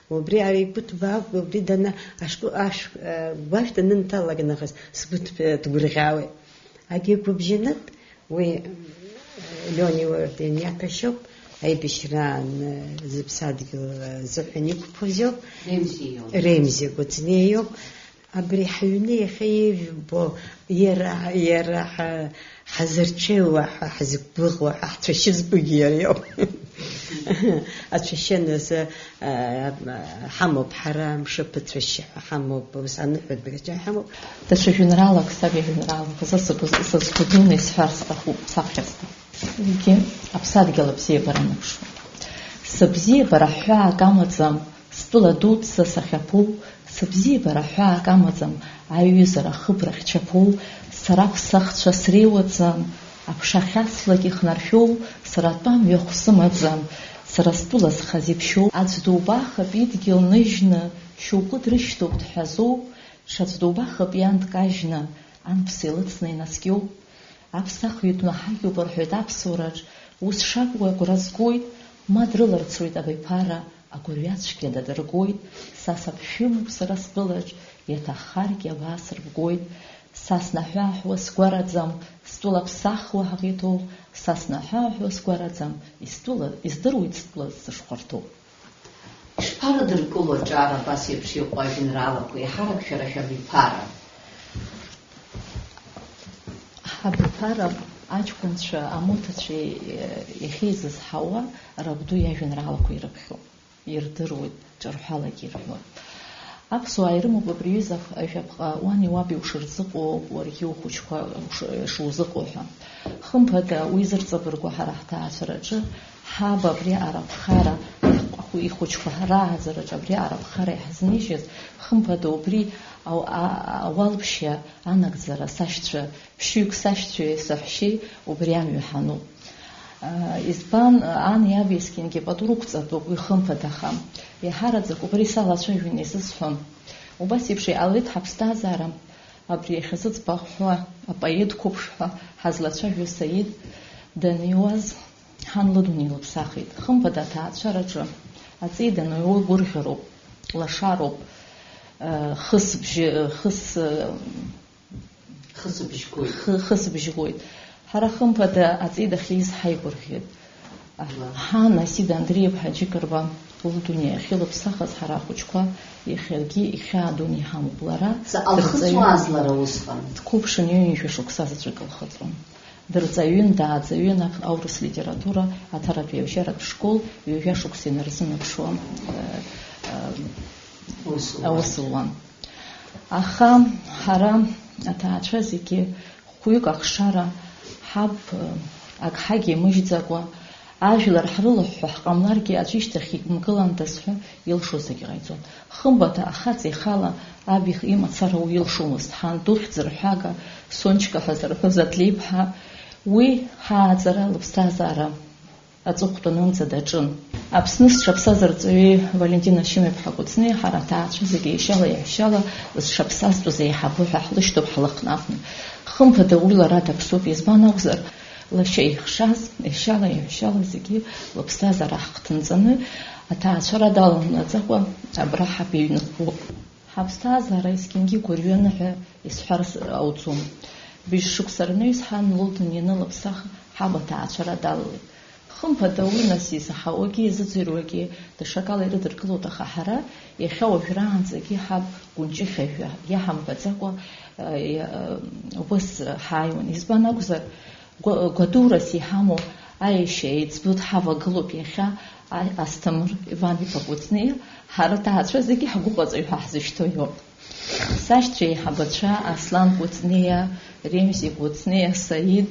Убри ари игәы ҭбаауп, убри дана-, ашкол, ашә-, э, гәашә данынҭалак нахыс сгәы ҭ-, ҭгәырӷьаауеит. Агьигәыбжьанытә уи, э, Леон иорден иаҭәашьоуп, аибашьраан, э, зыԥсадгьыл, э, азыҳәан иқәԥоз иоуп. Ремзи иоуп. Ремзи Кәыҵниа иоуп. Абри ҳаҩны иахьа ижәбо, иара, иара ҳа-, ҳазырҽеиуа, ҳа-, ҳазықәгәыӷуа, ҳа-, ҳцәашьы збогьы иара иоуп. Ацәашьы аназы, а, ҳамоуп, ҳара мшыԥы цәашьы ҳәа ҳамоуп, ус аныҳәатә бгача ҳамоуп. Даҽа жәеинраалак, саб ижәеинраалак азы сыгәы-, сызгәыдуны исҳәар сҭахуп, саԥхьар сҭахуп. Зегьы аԥсадгьыл абзиабара аныԥшуа. Сыбзиабара ҳәаак амаӡам, стәыла дуӡӡа сахьаԥоу, сыбзиабара ҳәаак амаӡам, аиҩызара ахыбра хьчаԥоу, сара аԥсахцәа среиуаӡам, аԥша ахьаслак ихнаршәоу, сара атәам ҩахә сымаӡам, сара стәыла зхаз иԥшьоу, аӡә дубахып идгьыл ныжьны, шьоукы дрышьҭоуп дҳәазоуп, ҽаӡә дубахып иан дкажьны, анԥса илыцны инаскьоуп. Аԥсахҩы дмаҳагьоуп рҳәоит аԥсуараҿ, ус шакәу агәра згоит, ма дрыларцоит абиԥара, агәырҩацәгьа дадыргоит, са саԥшәымоуп сара стәылаҿ, иаҭаххаргьы абаа сырбгоит, са снаҳәы-ааҳәуа сгәараӡам, стәыла ԥсахуа ҳаӷеиҭоу, са снаҳәы-ааҳәуа сгәараӡам, истәыла, издыруеит стәыла сышхәарҭоу. Ишԥарыдыркыло аҿар абас еиԥш иҟоу ажәеинраалақәа, еиҳарак шәара шәабиԥара? Ҳабиԥара Аҷкәынцәа, амоҭацәеи, э, иахьеизызҳауа, рабду иажәеинраалақәа ирыԥхьоит, ирдыруеит, ҿырҳәалагьы ирҳәоит. Аԥсуаа ирымоуп абри аҩыза ажәаԥҟа, уани уаби ушырзыҟоу ауп уаргьы ухәыҷқәа уш-, шузыҟоу ҳәа. Хымԥада, уи зырҵабыргуа ҳара ҳҭаацәараҿы, ҳаб абри арабхара, ихәыҷқәа рааӡараҿы абри арабхара иаҳзынижьыз, хымԥада, убри ау-, а-, ауалԥшьа анагӡара сашьцәа Ԥшьҩык сашьцәеи саҳәшьеи убри амҩа ҳануп. Избан, ани аби есқьынгьы пату рықәҵатәуп, уи хымԥадахам. Иаҳараӡак убри салацәажәон, изысҳәон. Убас еиԥш иҟалеит ҳаԥсҭазаара, абри иахьазы ӡбахә ҳәа, апоет қәыԥш ҳәа ҳазлацәажәо Саид даниуаз, ҳан лыдунеи лыԥсахит. Хымԥада, аҭаацәараҿы аҵеи дануа гәырӷьароуп, лашароуп, хысбжьы, хыс, Хысыбжь гоит. Хы-, хысыбжь гоит. Ҳара, хымԥада, аҵеи дахьиз ҳаигәырӷьеит. Ла. Ҳан Асида Андреев-ҳа Џьыкырба лыдунеи ахьылыԥсахыз ҳара ахәыҷқәа иахьагьы ихьаа дуны иҳамоуп. Лара Заҟа лхыҵуаз дырҵаҩын. Лара усҟан? Дқәыԥшын, ҩынҩажәа шықәса заҵәык лхыҵуан. Дырҵаҩын, дааӡаҩын, ак-, аурыс литература аҭаратәи абжьаратә школ ҩажәа шықәса инарзынаԥшуа, э, э, Усуан. Аус луан. Аха ҳара аҭаацәа зегьы хәҩык ахшара ҳаб, ак ҳагимыжьӡакәа, ажәлар ҳрылыҳәҳәо ҳҟамларгьы аӡәы ишьҭахь иқәымгыландаз ҳәа илшо зегьы ҟаиҵон. Хымбаҭа ахаҵа ихала аб их-, имацара уи илшомызт. Ҳан духьӡырҳәага, Сончка ҳәа зарҳәоз Адлеиԥҳа, уи ҳааӡара лыԥсҭазаара аҵыхәтәанынӡа даҿын. Аԥсны зҽаԥсаз арҵаҩы Валентина Шьымаԥҳа Кәыҵниа ҳара аҭаацәа зегьы еишьала-еиҳәшьала зҽаԥсазтәыз еиҳабы ҳәа ҳлышьҭоуп ҳлыхнафны. Хымԥада, уи лара даԥсуп, избан акәзар, лашьа ихшаз, еишьала-еиҳәшьала зегьы лыԥсҭазаара ҳхҭынҵаны, аҭаацәара даламнаӡакәа абра ҳаб иҩныҟоуп. Ҳаԥсҭазаара есқьынгьы гәырҩаны ҳәа исҳәарц ауӡом. Быжь шықәса рнаҩс ҳан лыдунеи ианылыԥсах, ҳаб аҭаацәара далалеит. Хымԥада, уи нас изаҳауагьы изыӡырҩуагьы даҽакала ирыдыркылоит, аха ҳара иахьа уажәраанӡагьы ҳаб Гәынҷыхь ажәа иаҳамҳәаӡакәа, э, иа-, э, убас ҳааиуан. Избан акәзар, гәа-, гәадурас иҳамоу аешьа еиҵбы дҳавагылоуп иахьа, а-, Асҭамыр Иван-иԥа Кәыҵниа, ҳара аҭаацәа зегьы ҳгәыҟаҵаҩ ҳәа ҳзышьҭоу иоуп. Сашьцәа еиҳабацәа Аслан Кәыҵниа, Ремзи Кәыҵниа, Саид,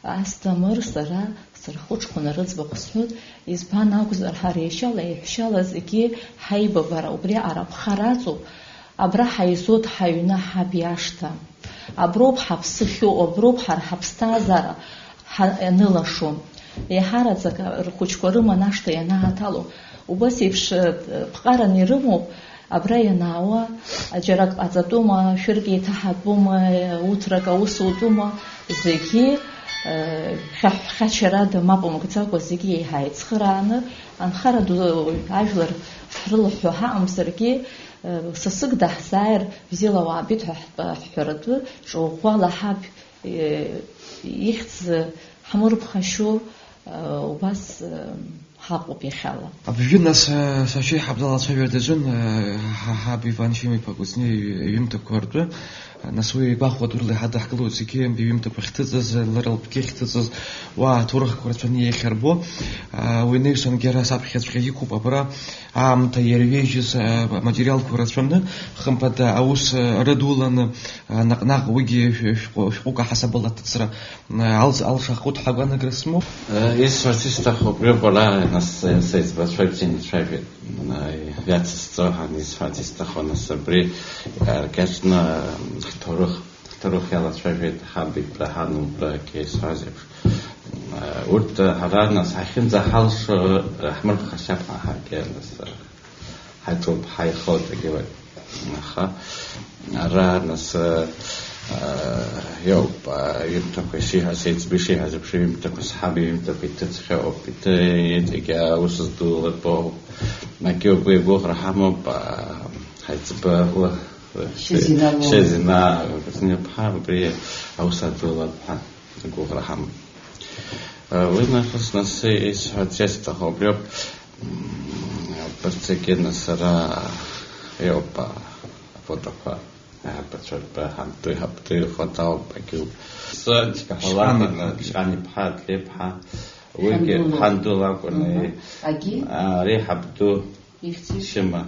Асҭамыр, сара, сырхәыҷқәа нарыӡбахә сҳәоит, избан акәзар, ҳара еишьала-еиҳәшьала зегьы ҳаибабара убри арабхара аҵоуп, абра ҳаизоит ҳаҩны ҳаб иашҭа. Аброуп ҳаԥсы ахьоу, аброуп ҳара ҳаԥсҭазаара ҳа-, ианылашо. Еиҳараӡак рхәыҷқәа рыман ашҭа ианааҭало. Убас еиԥш, э, ԥҟаран ирымоуп, абра ианаауа, џьара ак ҟаҵатәума, шәырк еиҭаҳатәума, уҭрак аус утәума, зегьы, э, хьаҳә-хьачарада мап мкӡакәа зегьы еиҳа еицхырааны, анхара ду ажәлар ҳрылыҳәҳәо ҳаҟамзаргьы, э, сасык даҳзааир, бзиала уаабеит ҳәа ҳтәа-, ҳҳәаратәы ҿыӷәӷәала ҳаб ихьӡ ҳмырԥхашьо, убас ҳаҟоуп иахьала. Абжьы нас, сашьеи ҳабдал ацәажәара даҿын, ҳа-, ҳаб Иван Шьымаԥҳа Кәыҵниа иҩ-, иҩымҭақәа ртәы. Нас уи игәахәуа дурла иҳадаҳкылоит зегьы, иҩымҭақәа ахьҭыҵыз, лара лтәгьы ахьҭыҵыз, уа аҭоурыхқәа рацәаны иахьарбо. Уи инаҩсангьы ара саԥхьаҵәҟьа иқәуп, абра аамҭа иарҩежьыз, а, аматериалқәа рацәаны, хымԥада, аус, а, рыдуланы, а, наҟ-наҟ уигьы шә-, шәҟәы-, шәҟәык аҳасабала аҭыҵра, а, алс-, алшахоит ҳәа агәаанагара сымоуп. Э, исҳәарц исҭаху убриоуп, ара, нас, са-, сеиҵбацәа бзианы ицәажәеит. Э, иацысҵо ҳәа исҳәарц исҭаху, нас, абри, э, ркьаҿны, э, ҳҭоурых Ҳҭоурых иалацәажәеит ҳаб ибра, ҳан лбра, акы исҳәаз еиԥш. Урҭ ҳара нас ҳахьынӡаҳалшо, ҳмырԥхашьап ҳәа ҳаргьы нас ҳаҿуп, ҳаихоит, егьи уаҩ. Аха ара нас, иоуп, иҩымҭақәа ишиҳәаз, еиҵбы ишиҳәаз еиԥш, иҩымҭақәа, сҳаб иҩымҭақәа иҭыҵхьоуп, иҭыҵ, егьа аус здулатәоуп. Егьи угәы игәыӷра ҳамоуп, ҳаиҵбы Шьазина лоума? Шьазина Кәыҵниаԥҳа, убри аус адулап ҳәа агәыӷра ҳамоуп. Уи нахыс нас исҳәарц исҭаху убриоуп, м, абарҭ зегьы нас ара иоуп, а, афотоқәа. Аҳәбацәа ртәы, ҳантәи, ҳаԥтәи ихаҭа ауп, агьоуп. Сынтәа ҳәа лакәын, Ҷкәын иԥҳа, Адлеиԥҳа, уигьы Ҳанду. Ҳанду лакәын, Мгм. Еи. Агьи? Ари ҳабду Ихьӡи? Шьыма,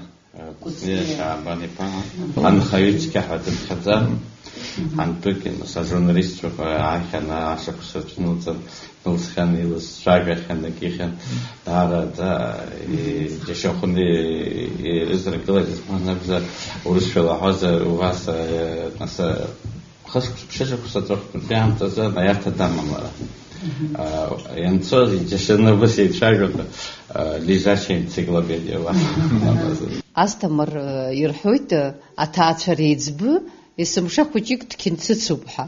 Кәыҵниа Кәыҵниа. Шьаабан-иԥа, Мгм. Анхаҩы цқьа ҳәа дыԥхьаӡан, Мгм. Ҳантәигьы, нас, ажурналистцәа ҳәа аахьаны ашықәсаҿ нылҵын, Лцәан илызцәажәахьан, акихьан, даараӡа, э, џьашьахәны, э, изыргылаз, избан акәзар, урысшәала ҳәазар, убас, э, нас, э, хышықәса, ԥшьышықәса ҵәахтәантәи аамҭазы анаиарҭа даман лара. Мгм. А, ианцоз иџьашьаны убас еицәажәон, а, лежачая энциклопедия, убас. Асҭамыр, э, ирҳәоит, э, аҭаацәа реиҵбы есымша хәыҷык дқьынцыцуп ҳәа.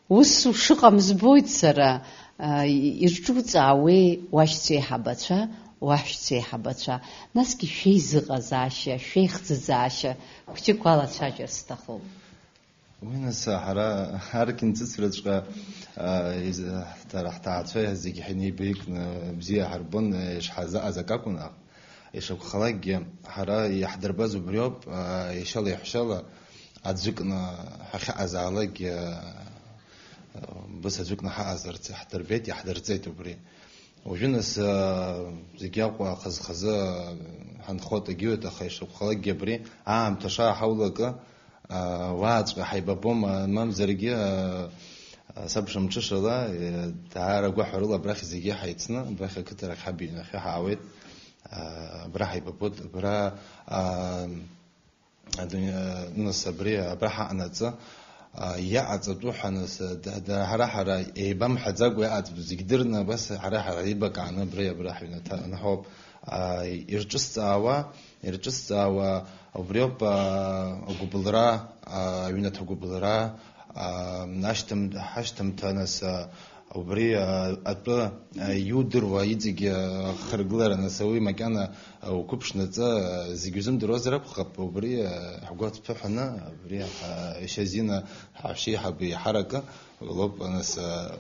Ус шыҟам збоит сара, а, ирҿуҵаауеи уашьцәа еиҳабацәа, уаҳәшьцәа еиҳабацәа, насгьы шәеизыҟазаашьа, шәеихӡыӡаашьа хәҷык уалацәажәар сҭахуп. Уи нас ҳара аркьынцыцраҵәҟьа, а, из-, ҳҭа-, ҳҭаацәа зегьы ҳнеибакны бзиа ҳарбон, ишҳазааз акакәын, аха ишакәхалакгьы ҳара иаҳдырбаз убриоуп, а, ишьала-иаҳәшьала аӡәыкны ҳахьыҟазаалакгьы, а, быс аӡәыкны ҳаҟазарц иаҳдырбеит, иаҳдырҵеит убри. Уажәы нас, а, зегь Аҟәа хаз-хазы, а, ҳанхоит, егьиуеит, аха ишакәхалакгьы абри аамҭа шааҳаулакы, а, уааҵәҟьа ҳаибабома, мамзаргьы, а, а, сабша мҽышала, э, даара гәаҳәарыла абрахь зегьы ҳаицны, абрахь ақыҭарахь ҳаб иҩнахьы ҳаауеит, а, абра ҳаибабоит, абра, а, Адунеи, нас абри абра ҳаҟанаҵы, а, иаҟаҵатәу ҳәа, нас, да, да, ҳара, ҳара еибамҳәаӡакәа иаҟаҵатәу зегь дырны, абас ҳара, ҳара еибакааны абри, абра ҳҩнаҭа-, аныҳәоуп. А, ирҿысҵаауа, ирҿысҵаауа убриоуп, а, агәыбылра, а, аҩнаҭа агәыбылра, а, ашьҭым-, ҳашьҭымҭа, нас, а, Убри, а, атәы, а, иудыруа иҵегь, а, хыргылара, нас, уи макьана, а, уқәыԥшнаҵы, а, зегь узымдыруазар акәхап, убри, а, ҳгәы ацԥыҳәаны, убри, а, Шьазина ҳашьеиҳабы иҳаракы лоуп, нас, а,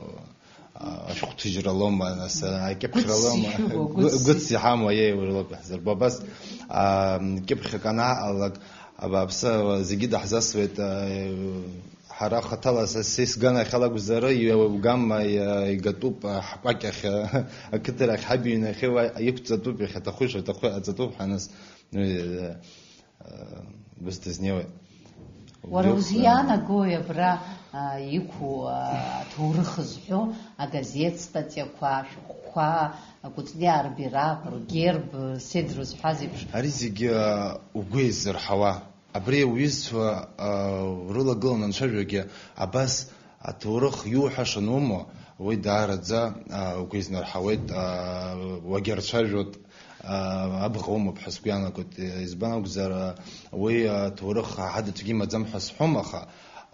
а, ашәҟәҭыжьра лоума, нас, а, акьыԥхьра лоума? Гәыцс ишәыгәо, гәы-, гәыцс. Гәыцс иҳамоу, еи, уи лоуп иаҳзырбо. Абас, а, кьыԥхьык анааҟалак, абааԥсы, зегьы даҳзасуеит, а, Ҳара хаҭала са, са исганахьала акәзар, иугама, иа-, игатәуп, а, ҳкәакь ахь, а, ақыҭарахь, ҳаб иҩнахьы уа иқәҵатәуп, иахьаҭаху ишаҭаху иҟаҵатәуп ҳәа, нас, ну, э, э, быс дызнеиуеит. Уара убриоуп, узиаанагои абра, а, иқәу, а, аҭоурых зҳәо агазеҭ статиақәа, ашәҟәқәа, акәыҵниаа рбираҟ, ргерб, седр зҳәаз еиԥш? Ари зегьы, а, угәы еизырҳауа. Абри ауаҩызцәа, аа, урылагыланы анцәажәогьы, абас аҭоурых иуҳәаша анумоу, уи даараӡа, аа, угәы изнарҳауеит, аа, уагьарцәажәоит, аа, абӷа умоуп ҳәа сгәы иаанагоит. Избан акәзар, уи аҭоурых ҳадаҿгьы имаӡам ҳәа сҳәом, аха,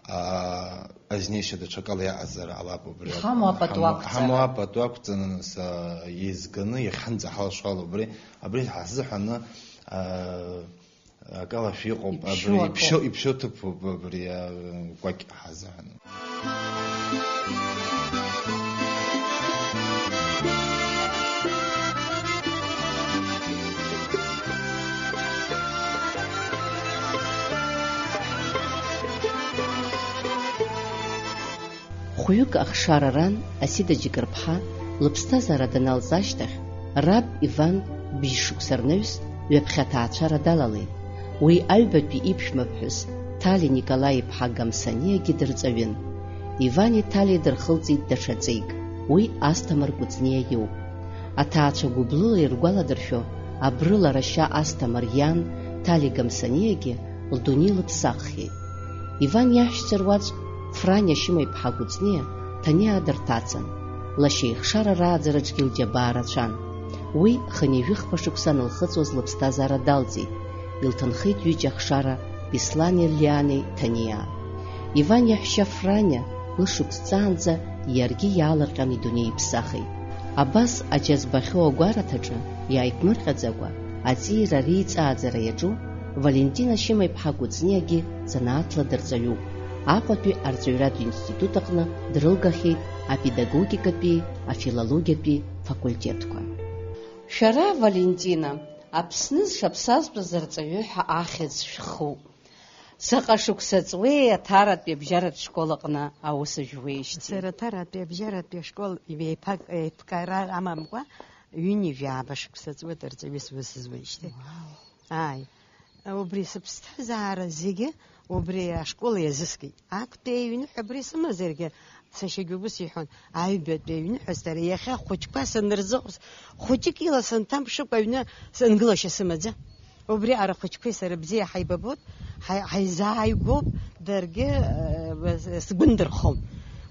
аа, азнеишьа даҽакала иаҟазар ҟалап убри. Иҳамоу апату ақәҵара. Иҳамоу апату ақәҵаны, нас, аа, еизганы иахьынӡаҳалшо ала убри, абри ҳазыҳәаны, аа, Акалашәа иҟоуп, иԥшьоу абри иԥшьоу, акоуп. Иԥшьоу ҭыԥуп абри, а, кәакь ҳазыҳәан. Хәҩык ахшара ран Асида Џьыкырԥҳа лыԥсҭазаара даналҵ ашьҭахь, раб Иван бжьшықәса рнаҩс ҩаԥхьа аҭаацәара далалеит. Уи аҩбатәи иԥшәмаԥҳәыс Ҭали Николаи-иԥҳа Гамсаниагьы дырҵаҩын. Ивани Ҭали дырхылҵит даҽа ҵеик, уи Асҭамыр Кәыҵниа иоуп. Аҭаацәа гәыблыла иргәаладыршәо, абрыла рашьа Асҭамыр иан Ҭали Гамсаниагьы лдунеи лыԥсаххьеит. Иван иаҳәшьцәа руаӡәк Франиа Шьыма-иԥҳа Кәыҵниа Ҭаниаа дырҭацан, лашьа ихшара рааӡараҿгьы лџьабаа рацәан. Уи хынҩажәи хԥа шықәса анылхыҵуаз лыԥсҭазаара далҵит, илҭынхеит ҩыџьа ахшара Беслани Лианеи Ҭаниаа. Иван иаҳәшьа Франиа лышықәсҵаанӡа иаргьы иаалырҟьан идунеи иԥсахит. Абас аџьа збахьоу агәараҭаҿы иааиԥмырҟьаӡакәа, аҵиира реиҵааӡара иаҿу Валентина Шьыма-иԥҳа Кәыҵниагьы занааҭла дырҵаҩуп. Аҟәатәи арҵаҩратә институт аҟны дрылгахьеит апедагогикатәии афилологиатәии факультетқәа. Шәара, Валентина, Аԥсны зшаԥсазтәыз арҵаҩы ҳәа ахьӡ шәхуп. Заҟа шықәса ҵуеи Аҭаратәи абжьаратә школ аҟны аус ажәуеижьҭеи? Сара Аҭаратәи абжьаратәи ашкол еиԥак-, еиԥкара амамкәа ҩынҩажәи ааба шықәса ҵуеит арҵаҩыс аус зуеижьҭеи. Уау. Ааи. Убри сыԥсҭазаара зегьы убри ашкол иазыскит. Актәи аҩныҳәа абри сымазаргьы, сашьагьы убыс иҳәон, аҩбатәи аҩныҳәа сара иахьа хәыҷқәа санырзыҟ-, хәыҷык ила санҭамԥшыкәа аҩны сангылашьа сымаӡам. Убри аҟара ахәыҷқәеи сара бзиа ҳаибабоит, ҳаи-, ҳаизааигәоуп, даргьы, э, сгәы ндырхом.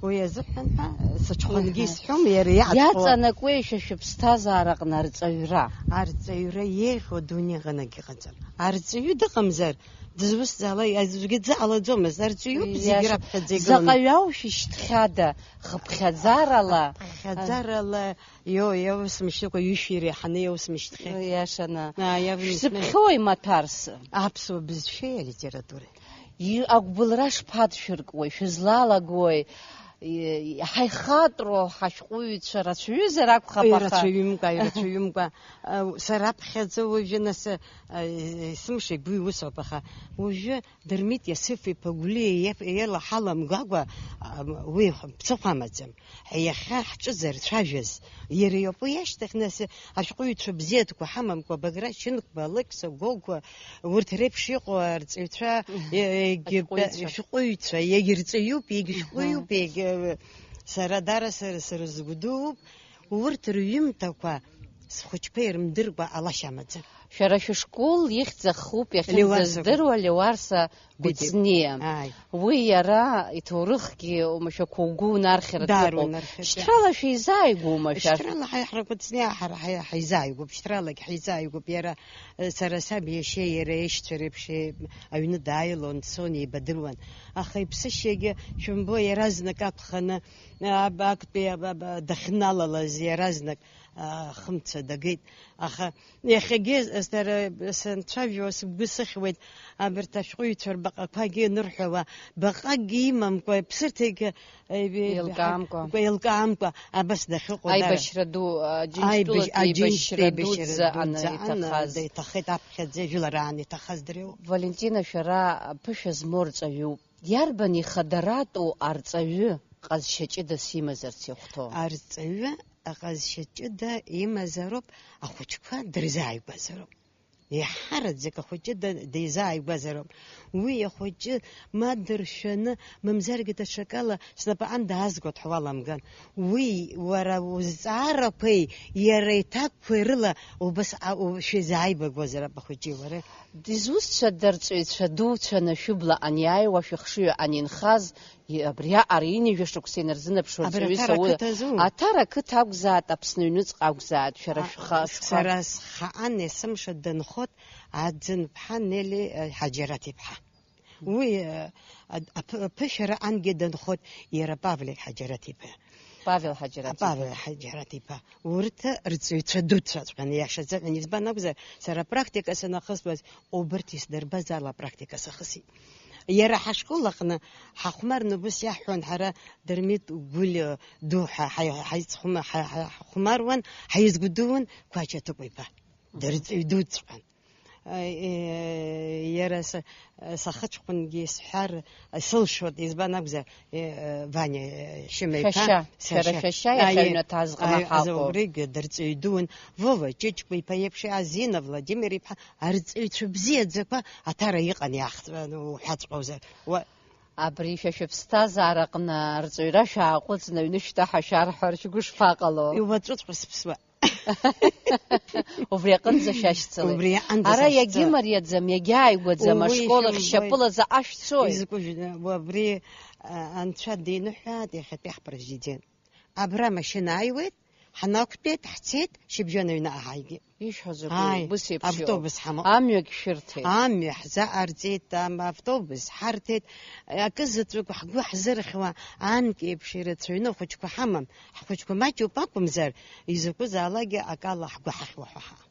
Уи азыҳәан ҳәа сыҽхәынгьы исҳәом, иара иаҵхо. Иаҵанакуеишәа шәыԥсҭазаараҟны арҵаҩра? Арҵаҩра еиӷьу адунеи аҟынагь ыҟаӡам. Арҵаҩы дыҟамзар, дызусҭзаалак аӡәгьы дзыҟалаӡомызт. Арҵаҩуп зегьы раԥхьаӡа игыланы. Заҟаҩ аушәа ишьҭхьада, хыԥхьаӡарала? Хыԥхьаӡарала, ио, иаусмышьҭыкәа, ҩышәи иреиҳаны иаусмышьҭхьеит. Иашаны. Аа, иавнисны. Шәзыԥхьои маҭәарс? Аԥсуа бызшәеи алитературеи. И-, агәбылра шԥадшәыркуеи, шәызлалагои? И-, ҳаихатәроу ҳашәҟәыҩҩцәа рацәаҩызар акәхап, аха. Ирацәаҩымкәа, ирацәаҩымкәа. Э, сара аԥхьаӡа уажәы нас, э, есымша игәы иусоуп, аха уажәы Дырмит Иасыф-иԥа Гәлиа иаф-, иала ҳаламгакәа, а, уи ԥсыхәа амаӡам. Иахьа ҳҿы зарцәажәаз, иара иоуп. Уи ашьҭахь, нас, ашәҟәыҩҩцәа бзиатәқәа ҳамамкәа, Баграт Шьынқәба, Алықьса Гогәуа, урҭ реиԥш иҟоу арҵаҩцәа, мгм, егьи-, ашәҟәыҩҩцәа, егьи рҵаҩуп, егьи шәҟәыҩҩуп, мгм, егьи, сара дара сара, сара згәы дууп, урҭ рҩымҭақәа схәыҷқәа ирымдыркәа ҟалашьа амаӡам. Шәара шәышкол ихьӡ ахуп, Леуарса иахьынӡаздыруа, Леуарса Кәыҵниа. Ааи. Уи иара иҭоурыхгьы, омашәақәа угәы унархьыр аҭыԥуп. Дарунархьыр, да. Шьҭрала шәеизааигәоума шәа? Шьҭрала ҳаи ҳара Кәыҵниа ҳара ҳаи-, ҳаизааигәоуп, шьҭралагь ҳаизааигәоуп. Иара, э, сара саб иашьа иара иашьцәа реиԥш, э, аҩны дааилон, дцон, еибадыруан. Аха иԥсышьагьы, шәымбо, иаразнак акәханы, э, аб-, актәи аб-, аб-, дахьналалаз иаразнак, а, хымца дагеит. Аха иахьагьы сара санцәажәо сгәы сыхьуеит, абарҭ ашәҟәыҩҩцәа рбаҟақәагьы анырҳәауа, баҟакгьы имамкәа, ԥсырҭагьы, э, еилкаамкәа. Еилкаамкәа, абас дахьыҟоу дара. Аибашьра ду, а, Џьынџьтәылатәи аибашьра дуӡӡа аан иҭахаз. Иҭахеит аԥхьаӡа, жәылараан иҭахаз дреиуоуп. Валентина, шәара ԥышәа змоу рҵаҩуп. Иарбан ихадаратәу арҵаҩы ҟазшьа ҷыдас имазарц иахәҭоу? Арҵаҩы аҟазшьа ҷыда имазароуп, ахәыҷқәа дырзааигәазароуп. Еиҳараӡак ахәыҷы да-, дизааигәазароуп. Уи ахәыҷы ма дыршәаны, мамзаргьы даҽакала снапаҟны даазгоит ҳәа уаламган. Уи уара узҵаарақәеи иара иҭакқәеи рыла убас а-, у-, шәизааигәагозароуп ахәыҷи уареи. Дызусҭцәада арҵаҩцәа дуцәа анышәыбла аниааиуа, шәыхшыҩ анинхаз, и-, абриаҟара ҩынҩажәа шықәса инарзынаԥшуа арҵаҩыс Аҭара ауаҩы. Ақыҭа азу? Аҭара ақыҭа акәзааит, Аԥсны аҩныҵҟа акәзааит, шәара А, шәха-, шәха-, сара схаан есымша дынхоит Аӡынԥҳа Нели, э, Ҳаџьараҭ-иԥҳа. Уи, э, а-, аԥ-, аԥышәара ангьы дынхоит иара Павлик Ҳаџьараҭ-иԥа. Павел Ҳаџьараҭ-иԥа. Павел Ҳаџьараҭ-иԥа. Урҭ рҵаҩцәа дуцәаҵәҟьан, иашаӡаҟьан. Избан акәзар, сара апрактика санахысуаз, убырҭ исдырбазаала апрактика сахысит. Иара ҳашкол аҟны ҳахәмарны убыс иаҳҳәон, ҳара Дырмит Гәлиа ду ҳа-, ҳаи-, ҳаицхәма-, ҳа-, ҳа-, ҳахәмаруан, ҳаизгәдууан Қәача Ҭыкәа-иԥа. Дырҵаҩ дуҵәҟьан. Э, иара са-, сахыҷкәынгьы исҳәар сылшоит, избан акәзар, э, Ваниа, э, Шьыма-иԥа, Шәашьа, шәара Шәашьа, шәашьа иахьа аҩнаҭа азҟны ҳаҟоуп. Убригь дырҵаҩ дуун, Вова Ҷыҷкәа-иԥа иеиԥш, Азина Владимир-иԥҳа, арҵаҩцәа бзиаӡақәа Аҭара иҟан иаахҵәан, уҳәаҵәҟьозар. Уа- Абри шәа шәыԥсҭазаараҟны арҵаҩра шәааҟәыҵны аҩны шәҭаҳашьар ҳәа шәгәы шԥаҟало? Иуаҵәыҵәҟьа сыԥсуа. Убри аҟынӡа шәашьцылеит. Убри аҟынӡа сашьцылеит. Ара иагьымариаӡам, иагьааигәаӡам, уи ашкол ахь шәымбои, шьапыла заҟа шәцои? Изакәи, уи абри, а, анцәа диныҳәааит иахьатәи ҳпрезидент. Абра амашьына ааиуеит, ҳнақәтәеит, ҳцеит, шьыбжьон аҩныҟа ҳааигеит. Ишәҳәо закәи, ааи, убыс еиԥш иҟоуп. Автобус ҳамоуп. Амҩагь шәырҭеит. Амҩа ҳзаҟарҵеит, ам-, автобус ҳарҭеит. Акы заҵәык ҳгәы ҳзырхьуа, анкьеиԥш ирацәаҩны ахәыҷқәа ҳамам. Ҳхәыҷқәа маҷуп акәымзар, изакәызаалакгьы акала ҳгәы ҳахьуа ҳәа ҳаҟам.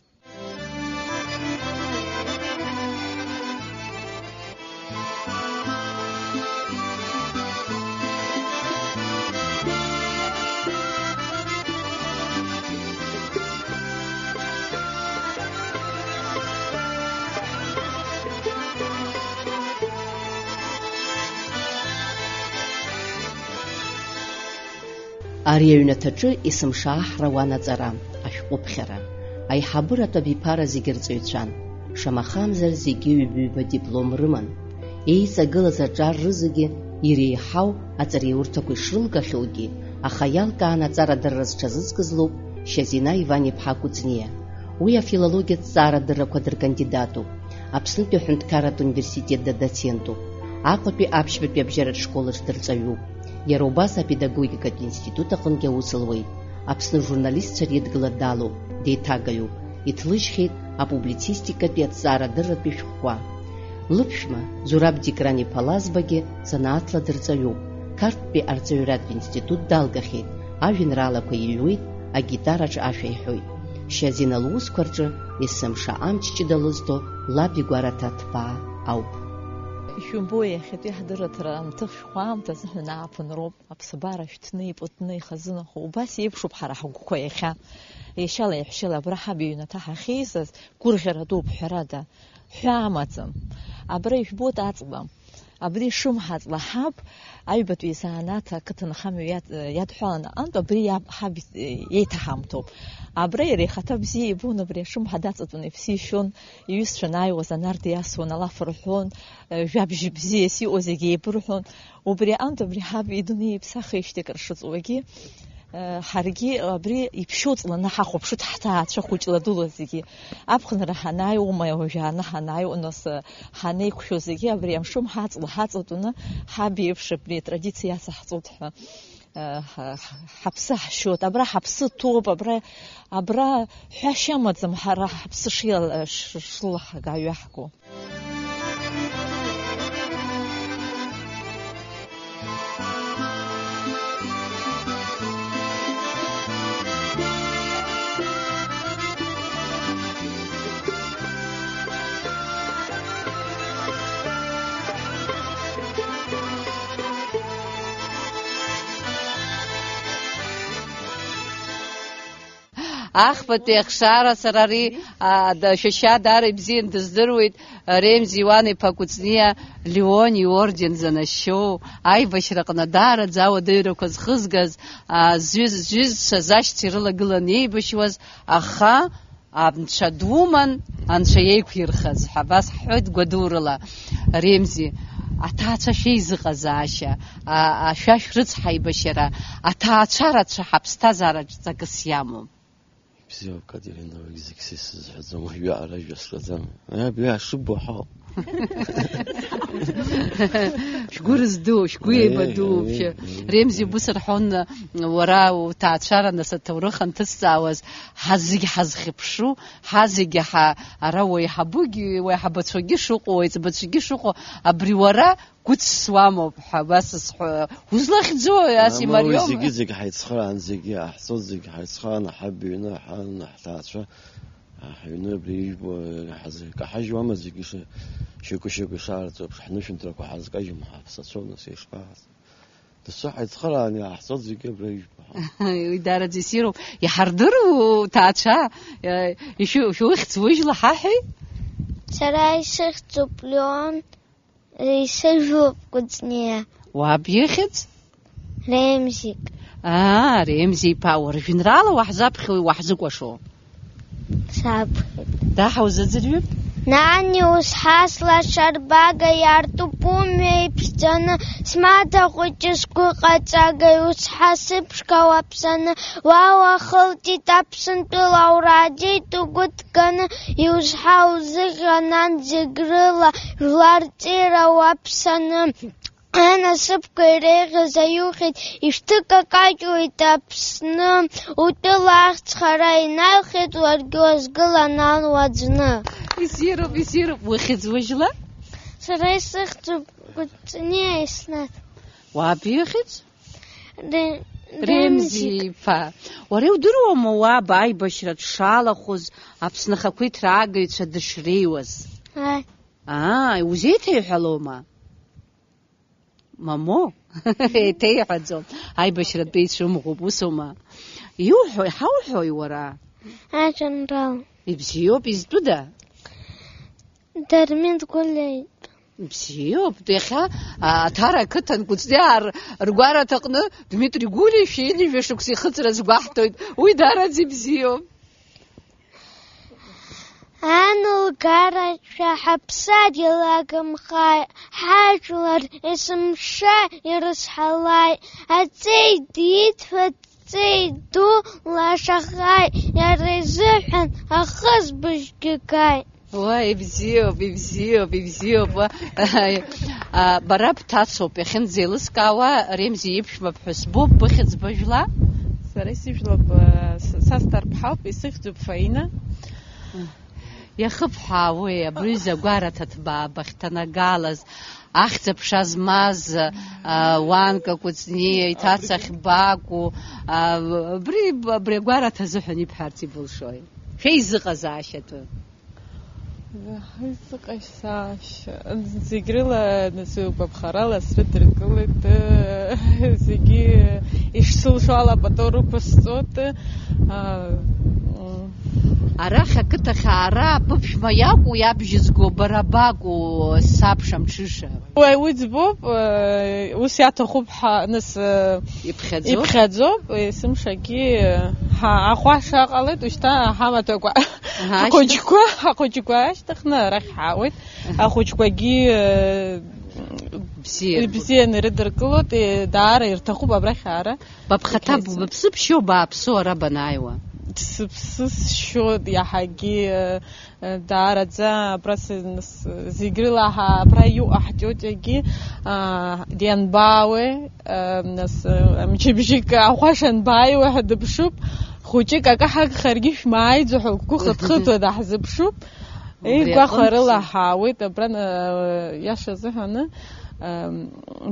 Ари аҩнаҭаҿы есымша аҳра уан аҵара, ашәҟәыԥхьара. Аиҳабыратә абиԥара зегьы рҵаҩцәан. Шамахамзар, зегьы ҩба-ҩба диплом рыман. Еиҵагылаз аҿар рызегьы иреиҳау аҵареиурҭақәа ишрылгахьоугьы, аха иалкаан аҵарадырра зҽазызкыз лоуп Шьазина Иван-иԥҳа Кәыҵниа. Уи афилологиатә ҭҵаарадыррақәа дыркандидатуп, Аԥснытәи аҳәынҭқарратә университет дадоцентуп, Аҟәатәи аԥшьбатәи абжьаратә школаҿ дырҵаҩуп. Иара убас апедагогикатә институт аҟынгьы аус луеит. Аԥсны журналистцәа ридгыла далоуп, деиҭагаҩуп, иҭлыжьхьеит апублицистикатәи аҭҵаарадырратәи шәҟәқәа. Лыԥшәма, Зураб Дикран-иԥа Лазбагьы занааҭла дырҵаҩуп, Қарҭтәи арҵаҩратә институт далгахьеит, ажәеинраалақәа иҩуеит, агитараҿы ашәа иҳәоит. Шьазина лусқәа рҿы есымша амч ҷыда лызҭо лаб игәараҭа ҭбаа ауп. Ишәымбои, иахьатәи ҳдырраҭара анҭыхшәхәа аамҭазыҳәан ааԥынроуп. Аԥсабара шәҭны, ипытны ихазынахо, убас еиԥшуп ҳара ҳгәқәа иахьа. Иашьала-иаҳәшьала абра ҳаб иҩнаҭа ҳахьеизаз гәырӷьара дууп, ҳәарада, ҳәаа амаӡам. Абра ижәбоит аҵла, абри шымҳа аҵла ҳаб аҩбатәи изанааҭ ақыҭанхамҩа иад-, иадҳәалан аҟынтә абри иаб-, ҳаб еиҭаҳамҭоуп. Абра иара ихаҭа бзиа ибон абри ашымҳа даҵатәаны иԥсы ишәон, иҩызцәа анааиуаз анард иасуан, алаф рҳәон, жәабжь бзиас иҟоу зегьы еибырҳәон. Убри аҟынтә абри ҳаб идунеи иԥсахижьҭеи акыр шыҵуагьы, э, ҳаргьы абри иԥшьоу ҵланы ҳахәаԥшуеит ҳҭаацәа хәыҷла дула зегьы. Аԥхынра ҳанааиуа, уажәааны ҳанааиуа, нас, э, ҳанеиқәшәо зегьы абри амшын ҳаҵла ҳаҵатәаны ҳаб иеиԥш абри атрадициа иацаҳҵоит ҳәа, э, ҳа-, ҳа-, ҳаԥсы ҳшьоит. Абра ҳаԥсы ҭоуп, абра, абра ҳәашьа амаӡам ҳара ҳаԥсы шиала-, ш-, шлаҳгаҩаҳго. Ахԥатәи ахшара сара ари, а, да-, Шәашьа даара ибзиан дыздыруеит, а, Ремзи Иуан-иԥа Кәыҵниа Леон иорден занашьоу, аибашьраҟны даараӡа ауадаҩрақәа зхызгаз, а, зҩыз-, зҩызцәа зашьцәа ирылагыланы еибашьуаз, аха Анцәа думан, Анцәа иеиқәирхаз ҳәа абас ҳҳәоит гәадурала. Ремзи, аҭаацәа шәеизыҟазаашьа, а, ашәа шәрыцҳаибашьара, аҭаацәа рацәа ҳаԥсҭазаараҿ ҵакыс иамоуп. Бзиоуп, Катерина, уигь зегь са исызҳәаӡом, уажәы ара жәа сҳәаӡам. Абри ашыббо ҳауп. Шәгәы рызду, шәгәы Е, еибаду, е, вообще. Е, Ремзи, е. Убыс рҳәон, уара уҭаацәара, нас, аҭоурых анҭысҵаауаз, ҳазегь ҳазхьыԥшу, ҳазегь ҳа-, ара уеиҳабугьы, уеиҳабацәагьы шыҟоу, уеиҵбацәагьы шыҟоу, абри уара гәыцс уамоуп ҳәа абас сҳәо. Узлахьӡо, ас Мамоу, имариоума? Зегьы-зегь ҳаицхыраан, зегьы ҳаҳцоит, зегь ҳаицхыраан, ҳаб иҩны, ҳан, ҳҭаацәа, ҳаҩны абри ижәбо, ҳазкаҳажьуама зегьы шы-, шьоукы-шьоукы шаарҵо еиԥш, ҳнышәынҭрақәа ҳазкажьым, ҳаԥсацәоуп, нас, ишԥаҟаз? Дасу ҳаицхыраан, иааҳҵоит зегьы абра ижәбо. Уи даараӡа иссируп. Иҳардыру, ҭаацәа, э, ишәу-, шәухьӡ уыжәла ҳаҳәеи? Сара исыхьӡуп Леон, исыжәлоуп Кәыҵниа. Уаб ихьӡ? Ремзик. Аа, Ремзи иԥа, уара жәеинраала уаҳзаԥхьои, уаҳзыкәашо? Саԥхьеит. Даҳа узыӡырҩып? Нани, узҳа слашарбага иартуп умҩа иԥшӡаны, смаҭа хәыҷы сгәыҟаҵага, иузҳа сыԥшқа уаԥсаны, уа уахылҵит Аԥсынтәыла, ураадеит угәы ҭганы, иузҳа узыӷьа нан зегь рыла, жәлар рҵира уаԥсаны. Анасыԥқәа иреиӷьыз аиухьеит, ишәҭыкакаҷуеит Аԥсны, утәыла ахьӡ хара инаҩхьеит, уаргьы уазгыла нан уаӡәны. Иссируп, иссируп, ухьӡ уыжәла? Сара исыхьӡуп Кәыҵниа Еснаҭ. Уаб ихьӡ? Ре-, Ремзи Ремзи. Иԥа. Уара иудыруама уаб аибашьра дшалахәыз, Аԥсны ахақәиҭра аагаҩцәа дышреиуаз? Ааи. Аа, узеиҭеиҳәалома? Мамоу, еиҭеиҳәаӡом, аибашьратәы ицәымӷуп, усоума? Иуҳәо, иҳауҳәои уара? Аҷанрал. Ибзиоуп, изтәыда? Дырмит Гәлеит. Бзиоуп, иахьа, а, Аҭара ақыҭан Кәыҵниаа р-, ргәараҭаҟны Дмитри Гәлиа шәи ҩажәа шықәса ихыҵра азгәаҳҭоит. Уи даараӡа ибзиоуп. Ан лгараҿы ҳаԥсадгьыл агымхааит, ҳажәлар есымша ирызҳалааит, аҵеи диҭ, аҵеи ду лашахааит, иара изыҳәан ахысбыжьгьы гааит. Уа, ибзиоуп, ибзиоуп, ибзиоуп, уа. А, бара бҭацоуп, иахьынӡеилыскаауа, Ремзи иԥшәма ԥҳәыс боуп, быхьӡ быжәла? Сара исыжәлоуп, а, с-, са старԥҳауп, исыхьӡуп Фаина. Иахыбҳәаауеи, абри ҩыза гәараҭа ҭбаа бахьҭанагалаз, ахьӡ-аԥша змаз, а, Уанка Кәыҵниа иҭаца ахьбакәу, а, абри, абри агәараҭа азыҳәан ибҳәарц ибылшои? Шәеизыҟазаашьатәы. Изыҟашьцаашьа. Зегь рыла, нас, гәаԥхарала срыдыркылеит, зегьы ишсылшо ала пату рықәысҵоит. А, м. Арахь ақыҭахь аара аԥыԥшәма иакәу, иабжьызго бара бакәу, сабша мҽыша? Уи, уи ӡбоуп, э, ус иаҭахуп ҳәа, нас, э, иԥхьаӡоуп? Иԥхьаӡоуп, есымшагьы, э, ҳа-, ахәаша ҟалеит, ушьҭа ҳамаҭәақәа. Аха, ҳхәыҷқәа, ҳхәыҷқәа ашьҭыхны арахь ҳаауеит. Аха. Ахәыҷқәагьы, э, бзиа, ибзианы ирыдыркылоит, э, даара ирҭахуп абрахь аара. Баԥхаҭа, иԥхьаӡо. Быԥсыԥшьоу, бааԥсоу ара банааиуа? Сыԥсы сшьоит иаҳагьы, э, даараӡа абра сы-, с-, зегь рыла ҳа-, абра иҟоу ҳтиотиагьы, а, дианбаауеи, а, нас, а, мчыбжьык ахәаша анбааиуа ҳәа дыԥшуп, хәыҷык акы ҳагхаргьы шәмааиӡо ҳәа лгәы хыҭхыҭуа даҳзыԥшуп. Убри игәахәарыла аҟынтәи ҳаауеит, абра, а, иаша азыҳәаны, а,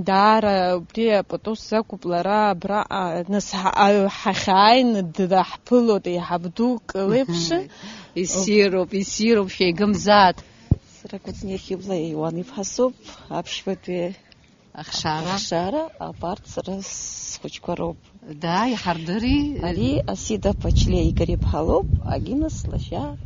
даара убри апату сзақәуп лара, абра, а, нас ҳа-, а, ҳахьааины днаҳԥылоит, еиҳаб дук леиԥш. Мгм. Иссируп, иссируп, шәеигымзааит. Сара Кәыҵниа Хьыбла Иуан-иԥҳа соуп, аԥшьбатәи ахшара. Ахшара, абарҭ сара схәыҷқәа роуп. Да, иҳардыри. Ари Асида Пачлиа Игорь-иԥҳа лоуп, Агинас лашьа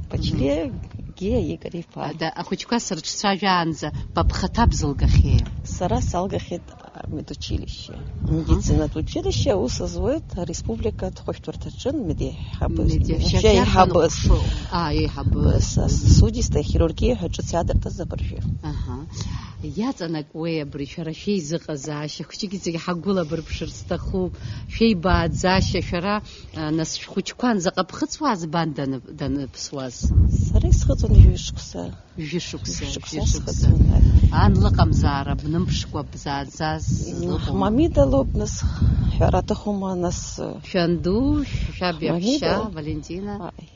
Пачлиа Гиа Игорь-иԥҳа. Да, ахәыҷқәа сырҽцәажәаанӡа, баԥхаҭа бзылгахьеи? Сара салгахьеит медучилище. Аҳа. Медицинатә училище аус зуеит ареспубликатә хәышәтәырҭаҿы медеиҳабыс-, медшьа-, медшьа еиҳабыс. Ҳәа аныҟәшо. А, еиҳабыс. С-, с-, судистая хирургия ҳәа ҿыц иаадыртыз абыржәы. Аҳа. Иаҵанакуеи абри шәара шәеизыҟазаашьа? Хәыҷык зегьы ҳагәылабырԥшыр сҭахуп. Шәеибааӡашьа, шәара, а, нас шәхәыҷқәа анзаҟа ԥхыӡуаз бан данып-, даныԥсуаз? Сара исхыҵуан ҩажәа шықәса. Ҩажәа шықәса, ҩажәа шықәса ҩажәа шықәса. Схыҵуан, аи. Ан лыҟамзаара, бнымԥшкәа бзааӡаз. М, ыҟоума? Мамида лоуп, нас, ҳәара аҭахума, нас, э, шәанду, шәаб иаҳәшьа, Мамида? Валентина? Аи.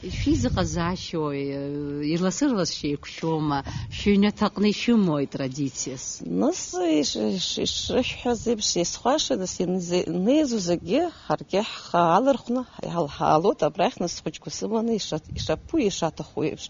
Ишәизыҟазаашьои, э, ирласырлас шәеиқәшәома, шәыҩнаҭаҟны ишәымои традициас? Нас, иш-, иш-, ишрышәҳәаз еиԥш, исхәаша, нас инзе-, инеизу зегьы ҳаргьы ҳхы аалархәны ҳа-, ҳалалоит абрахь, нас схәыҷқәа сыманы иша-, ишаԥу, ишаҭаху еиԥш.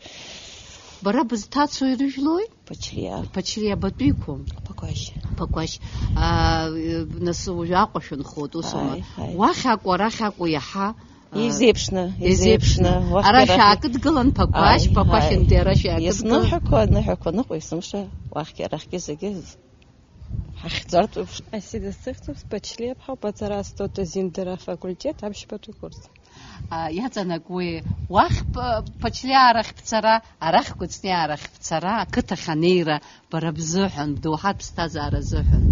Бара бызҭацои, ирыжәлои? Ԥачлиа. Ԥачлиа батәиқәоу? Ԥақәашь. Ԥақәашь. А, э, нас уажә Аҟәа шәынхоит, усоума? Ааи, ааи. Уахь акәу, арахь акәу иаҳа, а, изеиԥшны, изеиԥшны, изеиԥшны. Уахь ара арахь шәаакыдгылан, Ԥақәашь, ааи, Ԥақәашь ааи. Ааи. Ааи. Ианыҳәақәа, аныҳәақәа ныҟәа есымша, уахьгьы арахьгьы зегьы з-, ҳахьӡартә еиԥш. Асида сыхьӡуп, Ԥачлиа ԥҳа, уԥаҵара астудентра факультет, аԥшьбатәи курс. А, иаҵанакуеи, уахь П-, Ԥачлиа арахь бцара, арахь Кәыҵниа арахь бцара, ақыҭахь анеира, бара бзыҳәан, бдоуҳатә ԥсҭазаара азыҳәан?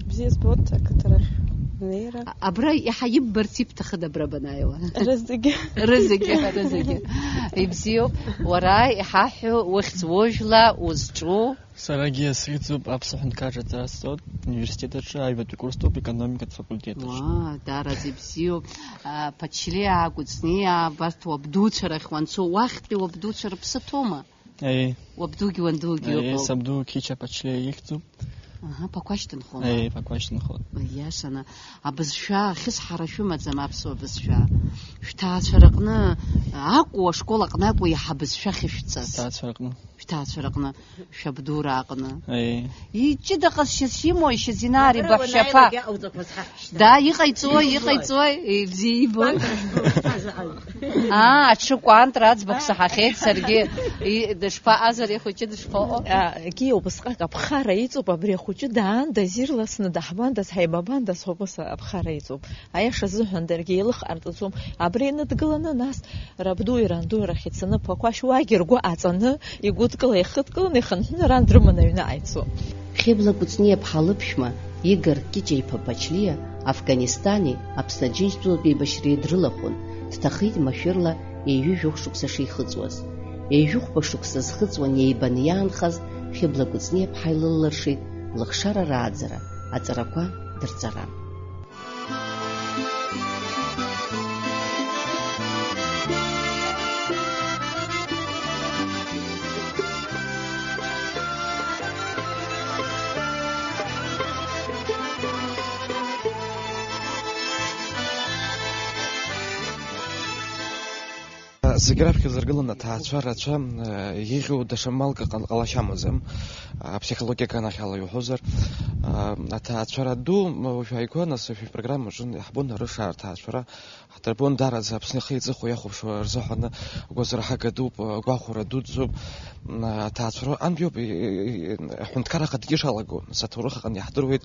Бзиа збоит ақыҭарахь анеира. А, абра иаҳа иббарц ибҭахыда абра банааиуа? Рызегьы. Рызегьы, рызегьы. Ибзиоуп, уара иҳаҳәо ухьӡ уожәла узҿу? Сарагьы сыхьӡуп Аԥсуа ҳәынҭқарраҿы аҵара сҵоит, университет аҿы аҩбатәи курстәуп, економикатә факультет аҿы. Уаа, даараӡа ибзиоуп. А, Ԥачлиа, Кәыҵниа, абарҭ уабдуцәа рахь уанцо, уахьтәи уабдуцәа рыԥсы ҭоума? Аиеи. Уабдугьы уандугьы Аиеи, ыҟоуп. Сабду Қьыча Ԥачлиа ихьӡуп. Аҳа, Ԥақәашь дынхон. Аиеи, Ԥақәашь дынхон. Иашаны, абызшәа ахьысҳара шәымаӡам аԥсуа бызшәа. Шәҭаацәа рыҟны акәу, ашкол аҟны акәу иаҳа абызшәа ахьышәҵаз? Сҭаацәа рыҟны. Шәҭаацәа рыҟны, шәабдура аҟны. Аиеи. Иҷыда ҟазшьас имоушьа Зинар ибаҳәшьаԥа. Да, иҟаиҵои, иҟаиҵои, ибзиа ибои. Аа, аҽы кәантра аӡбахә саҳахьеит саргьы. И-, дышԥаҟаз ари ахәыҷы, дышԥаҟоу? А, егьи убысҟак аԥхара иҵоуп, абри ахәыҷы даандаз, ирласны даҳбандаз, ҳаибабандаз ҳәа убас аԥхара иҵоуп. Аиаша азыҳәан даргьы еилых ҟарҵаӡом. Абра иныдгыланы, нас рабдуи рандуи рахь ицаны, Ԥақәашь уаагьы ргәы аҵаны, игәыдкыла, ихыдкыланы, ихынҳәны арантә дрыманы аҩныҟа ицо. Хьыбла Кәыҵниаԥҳа лыԥшәма Игор Кьыҷа-иԥа Бачлиа Афганистани Аԥсны Аџьынџьтәылатә еибашьреи дрылахәын, дҭахеит машәырла ҩажәи жәохә шықәса шихыҵуаз. Ҩажәи хәба шықәса зхыҵуа неибаны иаанхаз Хьыбла Кәыҵниаԥҳа илыллыршеит лыхшара рааӡара, аҵарақәа дырҵара. Зегь раԥхьа изыргыланы аҭаацәа рацәа, э, еиӷьу даҽа малк ҟал-, ҟалашьа амаӡам, а, аԥсихологиа аганахьала иуҳәозар. А, аҭаацәара ду, м, уажә ааигәа, нас, шәи шәпрограммаҿы иаҳбон арыша аҭаацәара, ҳдырбон даараӡа Аԥсны ихы иҵыхәа иахәаԥшуа рзыҳәаны гәазырҳага дууп, гәахәара дуӡӡоуп. М, аҭаацәара антәиоуп, и, и, и, аҳәынҭқарра ахаҭагьы шалаго, нас аҭоурых аҟны иаҳдыруеит,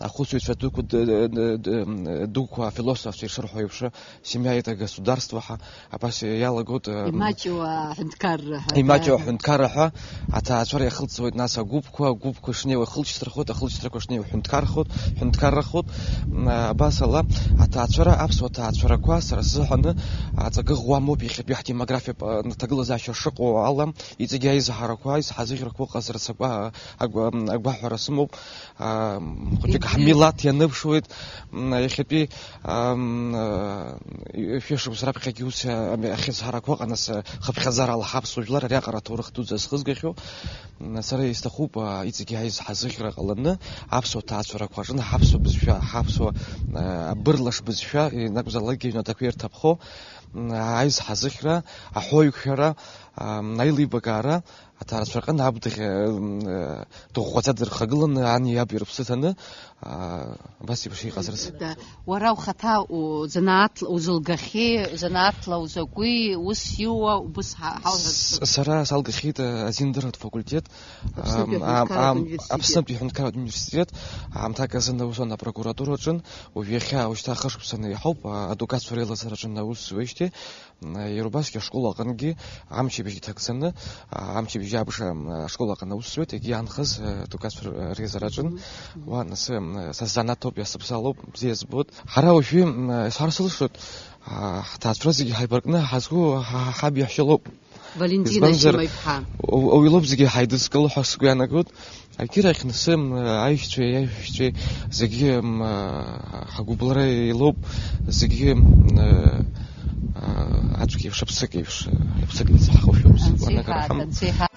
ахәыцыҩцәа дуқәа, д-, д-, д-, дуқәа, афилософцәа ишырҳәо еиԥш, семья — это государство ҳәа, абас иалагоит, э, имаҷу аҳәынҭқарра ҳәа, имаҷу да, аҳәынҭқарра ҳәа, аҭаацәара иахылҵуеит, нас агәыԥқәа, агәыԥқәа шнеиуа ихылҵшьҭрахоит, ахылҵшьҭрақәа шнеиуа ҳәынҭқархоит, ҳәынҭқаррахоит. М, абас ала, аҭаацәара, аԥсуа ҭаацәарақәа, сара сзыҳәаны, аҵакы ӷәӷәа амоуп иахьатәи ҳдемографиатә, э, ҭагылазаашьа шыҟоу ала, иҵегьы аизҳарақәа, аизҳазыӷьрақәа ыҟазарц агәа-, агәа-, агәаҳәара сымоуп. Аа, хәыҷык егьи ҳмилаҭ ианыԥшуеит, м, иахьатәи, ам, а, шәышықәса раԥхьагьы ус, а, ахьыӡҳарақәа ыҟан, ас, а, хыԥхьаӡарала ҳаԥсуа жәлар ариаҟара аҭоурых дуӡӡа зхызгахьоу. М, сара исҭахуп, а, иҵегьы аизҳазыӷьра ҟаланы, аԥсуа ҭаацәарақәа рҿы ҳаԥсуа бызшәа, ҳаԥсуа, а, абырлаш бызшәа, ианакәзаалакгьы аҩнаҭақәа ирҭаԥхо, м, аизҳазыӷьра, аҳәоуқәшәара, ам, аилибакаара, аҭаацәа рҟны аб дыхь-, м, э, дыӷәӷәаӡа дырхагыланы ани иаб ирыԥсы ҭаны, а, абас еиԥш иҟазарц. Да. Уара ухаҭа у-, занааҭла узылгахьеи, занааҭла узакәи, ус иуа, убыс ҳа-, ҳауҳәарц? С-, сара салгахьеит, э, азиндырратә факультет, Аԥснытәи ам, ам, аҳәынҭқарратә ам, университет. Аԥснытәи аҳәынҭқарратә университет, аамҭак азын аус зуан апрокуратураҿын, уажә иахьа уажәшьҭа ахышықәса аны иҳауп, а, адукатцәа реилазаараҿы аус зуеижьҭеи, Иара убасгьы ашкол аҟынгьы амчыбжь иҭагӡаны, а, амчыбжь абжа, а, ашкол аҟны аус зуеит, егьи иаанхаз, а, адукатцәа реизараҿын. Мгм. Уа, нас, м, са сзанааҭ ауп, иасыԥсалоуп, бзиа збоит. Ҳара уажәы, м, исҳәар сылшоит, а, ҳҭаацәара зегьы ҳаибаркны ҳазку ҳа-, ҳаб иаҳәшьа лоуп. Валентина Избанзар, Шьымаиԥҳа. У-, уи лоуп зегьы ҳаидызкыло ҳәа сгәы иаанагоит. Агьырахь, нас, м, аишьцәеи аиҳәшьцәеи зегьы, м, ҳагәыбылра еилоуп, зегьы, м, аӡәк еиԥш, аԥсык еиԥш, аԥсык еиԥш ҳхәышәуп, Анцәа сгәаанагара иҳәа-, ҳамоуп. Анцәа иҳәа-,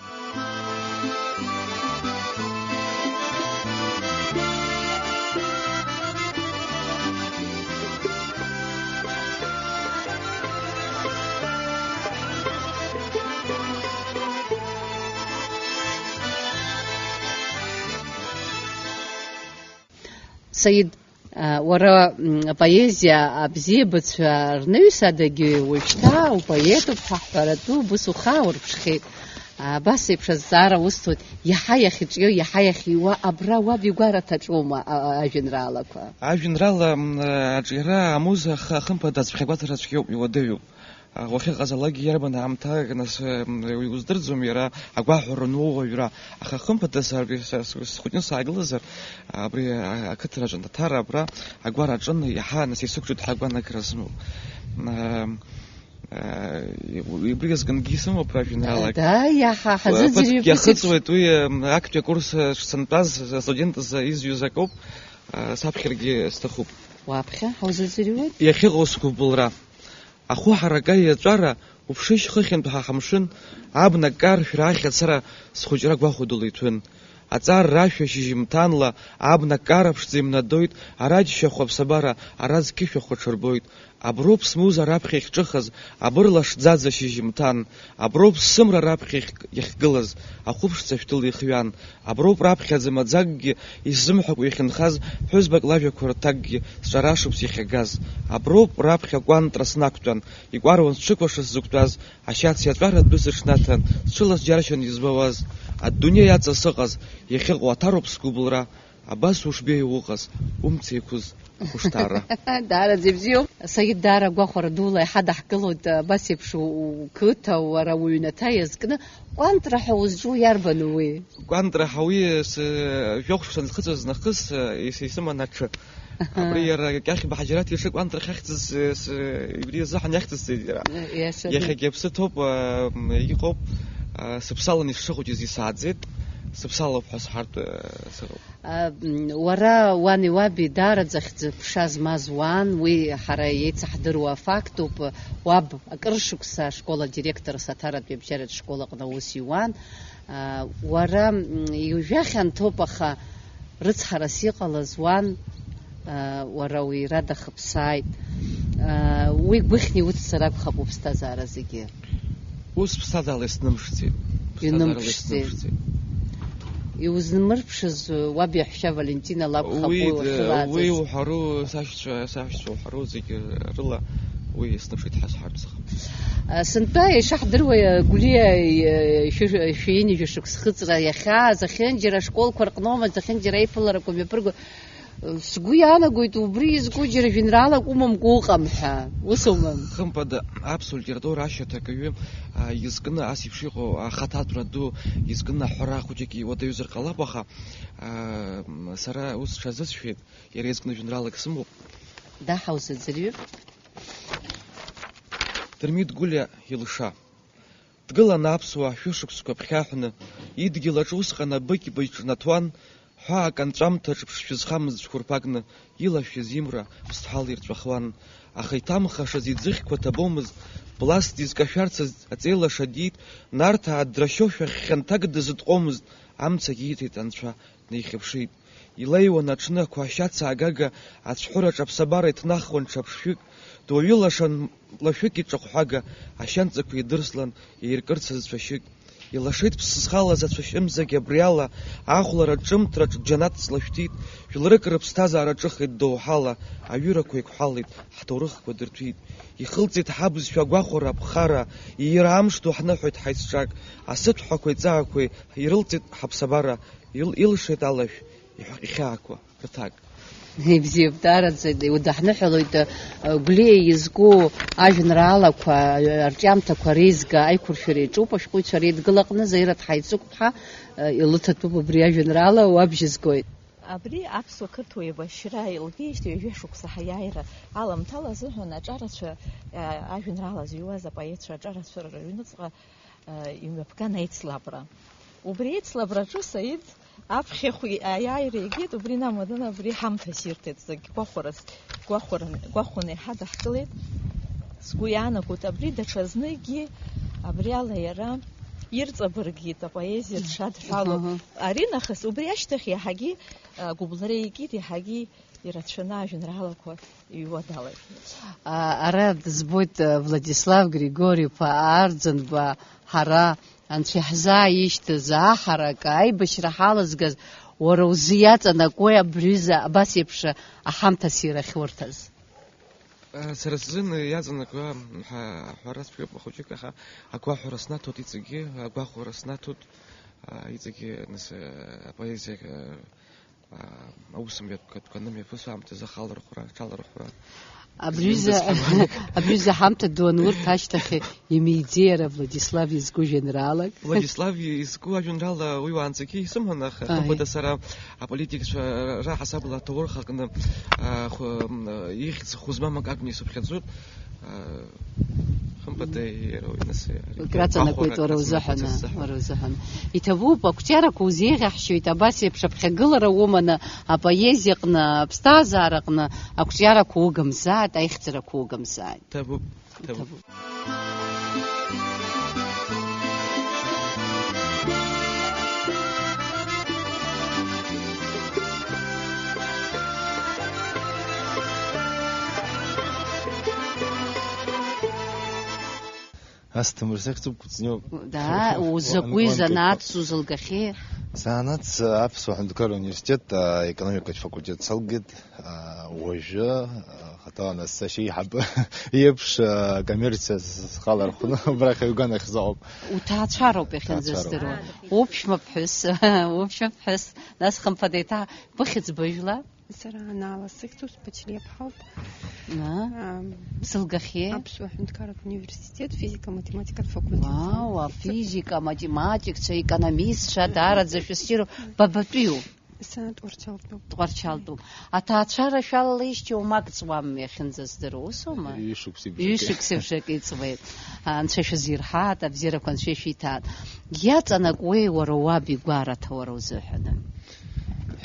Саид, а, уара, м, апоезиа абзиабацәа рнаҩс адагьы уажәшьҭа упоетуп ҳәа ҳҳәаратәы убыс ухы ааурԥшхьеит. Абас еиԥш азҵаара усҭоит, иаҳа иахьыҿио, иаҳа иахьиуа абра уаб игәараҭаҿоума, а, а, ажәеинраалақәа? Ажәеинраала, м, аҿиара амуза х-, хымԥада ацәгьагәаҭара цәгьоуп, иуадаҩуп. А, уахьыҟазалакгьы иарбан аамҭа, нас, м, уздырӡом иара агәаҳәара ануоу уажәра. Аха хымԥада саргьы са, с-, схәыҷны саагылазар, абри, а, ақыҭараҿы, Ҭаҭара абра агәара аҿын, иаҳа, нас, исықәҿиоит ҳәа агәаанагара сымоуп. М, а, убри азкынгьы исымоуп ажәеинраалак. Да, иаҳа ҳазыӡырҩып. Ԥыҭк иахыҵуеит уи, м, актәи акурс, а, сантәаз, а, студент азы изҩыз акоуп, а, саԥхьаргьы сҭахуп. Уаԥхьа ҳаузыӡырҩуеит? Иахьыҟоу сгәыбылра. Ахәы ҳаракы аиаҵәара, уԥшышь хыхьынтә ҳа ҳамшын, абна аккаршәра ахьацара схәыҷра гәахәадоула иҭәын. Аҵар рашәа шьыжьымҭанла абна аккара ԥшӡа имнадоит, ара џьшьахә аԥсабара, ара зқьышәахә аҽырбоит. Аброуп смуза раԥхьа иахьҿыхаз, абырла шӡаӡа шьыжьымҭан. Аброуп сымра раԥхьа иахь-, иахьгылаз, ахәыԥшӡа шәҭыла ихҩан. Аброуп раԥхьаӡа маӡакгьы исзымҳәакәа иахьынхаз, ԥҳәызбак лажәақәа рҭакгьы сҿара шықәса иахьагаз. Аброуп раԥхьа кәантра снақәтәан, икәаруан сҽыкәаша сзықәтәаз, ашьац иаҵәара адәы сыҽнаҭан, сҽыласџьаршьан избауаз. Адунеи аҵа сыҟаз, иахьыҟоу аҭароуп сгәыбылра, абас ушбеиоу уҟаз, умца еиқәыз ухәышҭаара. Даараӡа ибзиоуп. Саид, даара агәахәара дула иҳадаҳкылоит, абас еиԥш у-, уқыҭа, уара уҩнаҭа иазкны. Кәантра ҳәа узҿу иарбану уи? Кәантра ҳәа уи с-, жәохә шықәса нхыҵыз нахыс, ис-, исыман аҽы. Аҳа. Абри иара Кьахьба Ҳаџьараҭ иҽы кәантра ахьахьӡыз, с-, убри азыҳәан иахьӡызҵеит иара. Иашаны. Иахьагьы аԥсы ҭоуп, а, м, иҟоуп, а, сыԥсалан исшыхәыҷыз исааӡеит, сыԥсалоуп ҳәа сҳәартә, а, сыҟоуп. А, м, уара уани уаби даараӡа хьӡы-ԥша змаз уан, уи ҳара еицаҳдыруа афактуп. Уаб акыр шықәса ашкол адиректор Саҭаратәи абжьаратә школ аҟны аус иуан. А, уара, м, иужәахьанҭоуп, аха рыцҳарас иҟалаз уан, а, уара уира дахыԥсааит. А, уи гәыхьны иуццар акәхап уԥсҭазаара зегьы. Ус ԥсҭазаала исзынмԥшӡеит. Ԥсҭазаарала Инымԥшӡеит. Исзынмԥшӡеит. Иузынмырԥшыз уаб иаҳәшьа Валентина лакәхап уи, уи уахьылааӡаз. Уи уҳәару, сашьцәа, сашьцәа уҳәару зегьы рыла уи сныԥшит ҳәа сҳәартә сыҟам. А, сынтәа ишаҳдыруа, Гәлиа, э, шәи-, шәи-, ҩажәа шықәс хыҵра иахьа, зехьынџьара ашколқәа рҟноума, зехьынџьара аиԥыларақәа мҩаԥырго, Сгәы иаанагоит, убри изку џьара жәеинраалак умамкәа уҟам ҳәа. Ус аума? Хымԥада, аԥсуа литература ашьаҭа акаҩы, а, изкны ас еиԥш иҟоу ахаҭатәра ду изкны аҳәара хәыҷык иуадаҩзар ҟалап, аха, а, м, сара ус ҽазысшәеит, иара изкны жәеинраалак сымоуп. Даҳауз аӡырҩы. Дырмит Гәлиа илша. Дгылан аԥсуаа шәышықәсқәа ԥхьаҳәны, идгьыл аҿы усҟан абыкь-быжь ҿнаҭуан, ҳәаак анҵәамҭаҿ ԥшшәы зхамыз цәқәырԥакны, илашәыз имра ԥсҭҳәала ирҵәахуан. Аха иҭамхашаз иӡыхьқәа ҭабомызт, блас дизкашәарцаз аҵеилаша диит, Нарҭаа драшьошәа хьанҭак дазытҟомызт, амцагь ииҭеит анцәа, днеихьыԥшит. Илеиуан аҽны ақәа ашьац аагага ацәҳәыраҿ аԥсабара иҭнахуан ҽа ԥшшәык, дуаҩы лашан лашәык иҿахәҳәага ашьанҵақәа идырслан еиркырцаз цәашьык. Илашеит ԥсызхалаз ацәашьымзагь абри ала, ахәлара ҿымҭраҿ џьанаҭ слашәҭит, жәларык рыԥсҭазаара ҿыхеит доуҳала, аҩырақәа еиқәҳалеит, ҳҭоурыхқәа дырҭәит. Ихылҵеит ҳабызшәа агәахәара аԥхара, иира амш ду ҳныҳәоит ҳаицҿак, асыҭәҳәақәеи ҵаақәеи ирылҵит ҳаԥсабара, Ил-, илшеит алашә, иҳәа-, ихьаақәа, рҭак. Ибзиоуп, даараӡа иудаҳныҳәалоит, э, Гәлиа изку ажәеинраалақәа, э, арҿиамҭақәа реизга аиқәыршәара иаҿуп ашәҟәыҩҩцәа реидгыла аҟны. Заира Ҭҳаиҵыкәԥҳа, э, илыҭатәуп абри ажәеинраала, уабжьы згоит. Абри аԥсуа-қырҭуа еибашьра илгеижьҭеи ҩажәа шықәса ҳаиааира аламҭала азыҳәан аҿарацәа, э, ажәеинраала зыҩуаз апоетцәа аҿарацәа рыҩныҵҟа, э, имҩаԥган аицлабра. Убри аицлабраҿы Саид аԥхьахә аиааира иагеит, убри намаданы абри ҳамҭас ирҭеит, зегь гәахәарас, гәахәаран, гәахәаны иҳадаҳкылеит. Сгәы иаанагоит, абри даҽазныкгьы абри ала иара ирҵабыргит апоезиа дшадҳәало. Аҳа. Ари нахыс, убри ашьҭахь иаҳагьы, а, гәыбылра иакит, иаҳагьы ирацәаны ажәеинраалақәа иҩуа далагеит. А, ара дызбоит, а, Владислав Григори-иԥа Арӡынба, ҳара Анцәа иаҳзааишьҭыз аҳарак, аибашьра ҳалызгаз, уара узы иаҵанакуеи абри аҩыза абас еиԥш аҳамҭас ирахьурҭаз? Сара сзын иаҵанакуа ҳәа, ҳәара цәгьоуп хәыҷык, аха агәахәара снаҭоит иҵегьы, агәахәара снаҭоит, а, иҵегьы, нас, а, апоезиа, а, аа, аусмҩаԥгатәқәа анымҩаԥысуа аамҭазы ахалархәра, аҽалархәра. Абри аҩыза, абри аҩыза аҳамҭа ду анурҭ ашьҭахь имеиӡеи иара Владислав изку жәеинраалак? Владислав изку ажәеинраала уи уаанӡагьы исыман, аха, аҳ, хымԥада сара аполитикцәа раҳасабала аҭоурых аҟны, аа, хә-, м, ихьӡ хәы змам акы акәны исыԥхьаӡоит. Хымԥада, иара уи нас, Краҵанакуеит уара узыҳәан, уара узыҳәан. Иҭабуп, ақәҿиарақәа узеиӷьаҳшьоит, абас еиԥш аԥхьагылара уманы, апоезиаҟны, аԥсҭазаараҟны ақәҿиарақәа угымзааит, аихьӡарақәа угымзааит. Иҭабуп, иҭабуп. Иҭабуп. Нас ҭымыр сахьӡуп, кәыҵниоуп. Да, узакәи, уан-, уанкеи занааҭс узылгахьеи? Занааҭс, аԥсуа ҳәынҭқарра университет, а, економикатә факультет салгеит, а, уажәы, а, хаҭала нас сашьа еиҳабы иеиԥш, а, коммерциа схалархәны, абрахь аҩганахь сыҟоуп. Уҭаацәароуп иахьынӡаздыруа. Ҭаацәароуп. Уԥшәмаԥҳәыс, уԥшәмаԥҳәыс, нас хымԥада еиҭа быхьӡ быжәла? Сара Анаала сыхьӡуп, Сԥачалиа ԥҳауп. Ыы, ам, сылгахьеи? Аԥсуа ҳәынҭқарратә университет физика-математикатә факультет. Уау, афизика, аматематикцәа, аекономистцәа, даараӡа шәыссиру, бабатәиу? Сара Тҟәарчалтәуп. Тҟәарчалтәуп. Аҭаацәара шәалалеижьҭеи умак ҵуам иахьынӡаздыруа, усоума? Ҩышықәсеи бжаки. Ҩышықәсеи бжаки ҵуеит. Анцәа шәызирҳааит, абзиарақәа Анцәа ишәиҭааит. Иаҵанакуеи уара уаб игәараҭа уара узыҳәаны?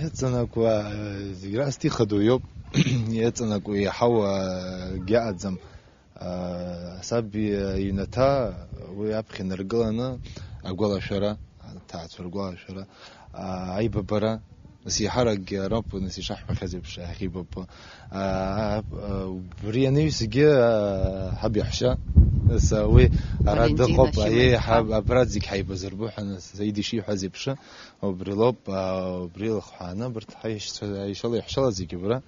Иаҵанакуа, э, зегь раасҭа ихадоу иоуп. Иаҵанакуа иаҳау, э, акгьы аӡам. Э, саб иҩнаҭа уи аԥхьа инаргыланы агәалашәара, аҭаацәа ргәалашәара, а, аибабара, нас еиҳаракгьы ароуп, нас ишаҳҳәахьаз еиԥш, иахьеибабо. А, а, убри анаҩсгьы, а, ҳаб иаҳәшьа, нас, а, уи ара Валентина дыҟоуп, аиеи, Шьамаиԥҳа. Ҳаб, абра зегь ҳаибазырбо ҳәа, нас, Саид ишиҳәаз еиԥш, убри лоуп, а, убри лыхҳәааны, абарҭ ҳаишьцәа, аишьала иаҳәшьала зегьы убра,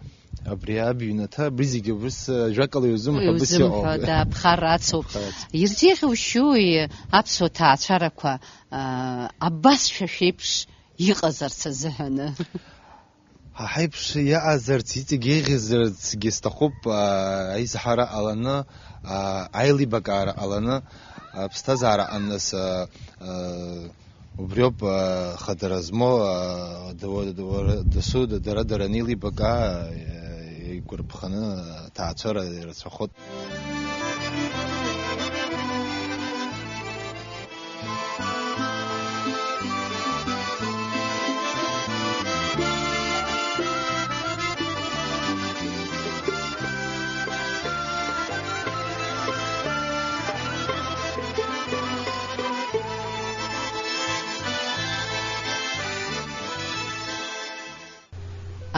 абри аб иҩнаҭа, абри зегьы убыс, а, ажәакала иузымҳәо, абыс иузымҳәо, иҟоуп. Да, ԥхарра ацуп. Ԥхарра ацуп. Ирзеиӷьушьои аԥсуа ҭаацәарақәа, а, абасшәа шәеиԥш иҟазарц азыҳәаны? Ҳа ҳаиԥш иҟазарц, иҵегь еиӷьзарцгьы сҭахуп, аа, аизҳара ҟаланы, аа, аилибакаара ҟаланы, аԥсҭазаара ҟаныс, аа, аа, убриоуп, аа, хадара змоу, аа, дауа-, дауа-, дасу, дара-дара анеилибака, аа, еигәарԥханы аҭаацәара ирацәахоит.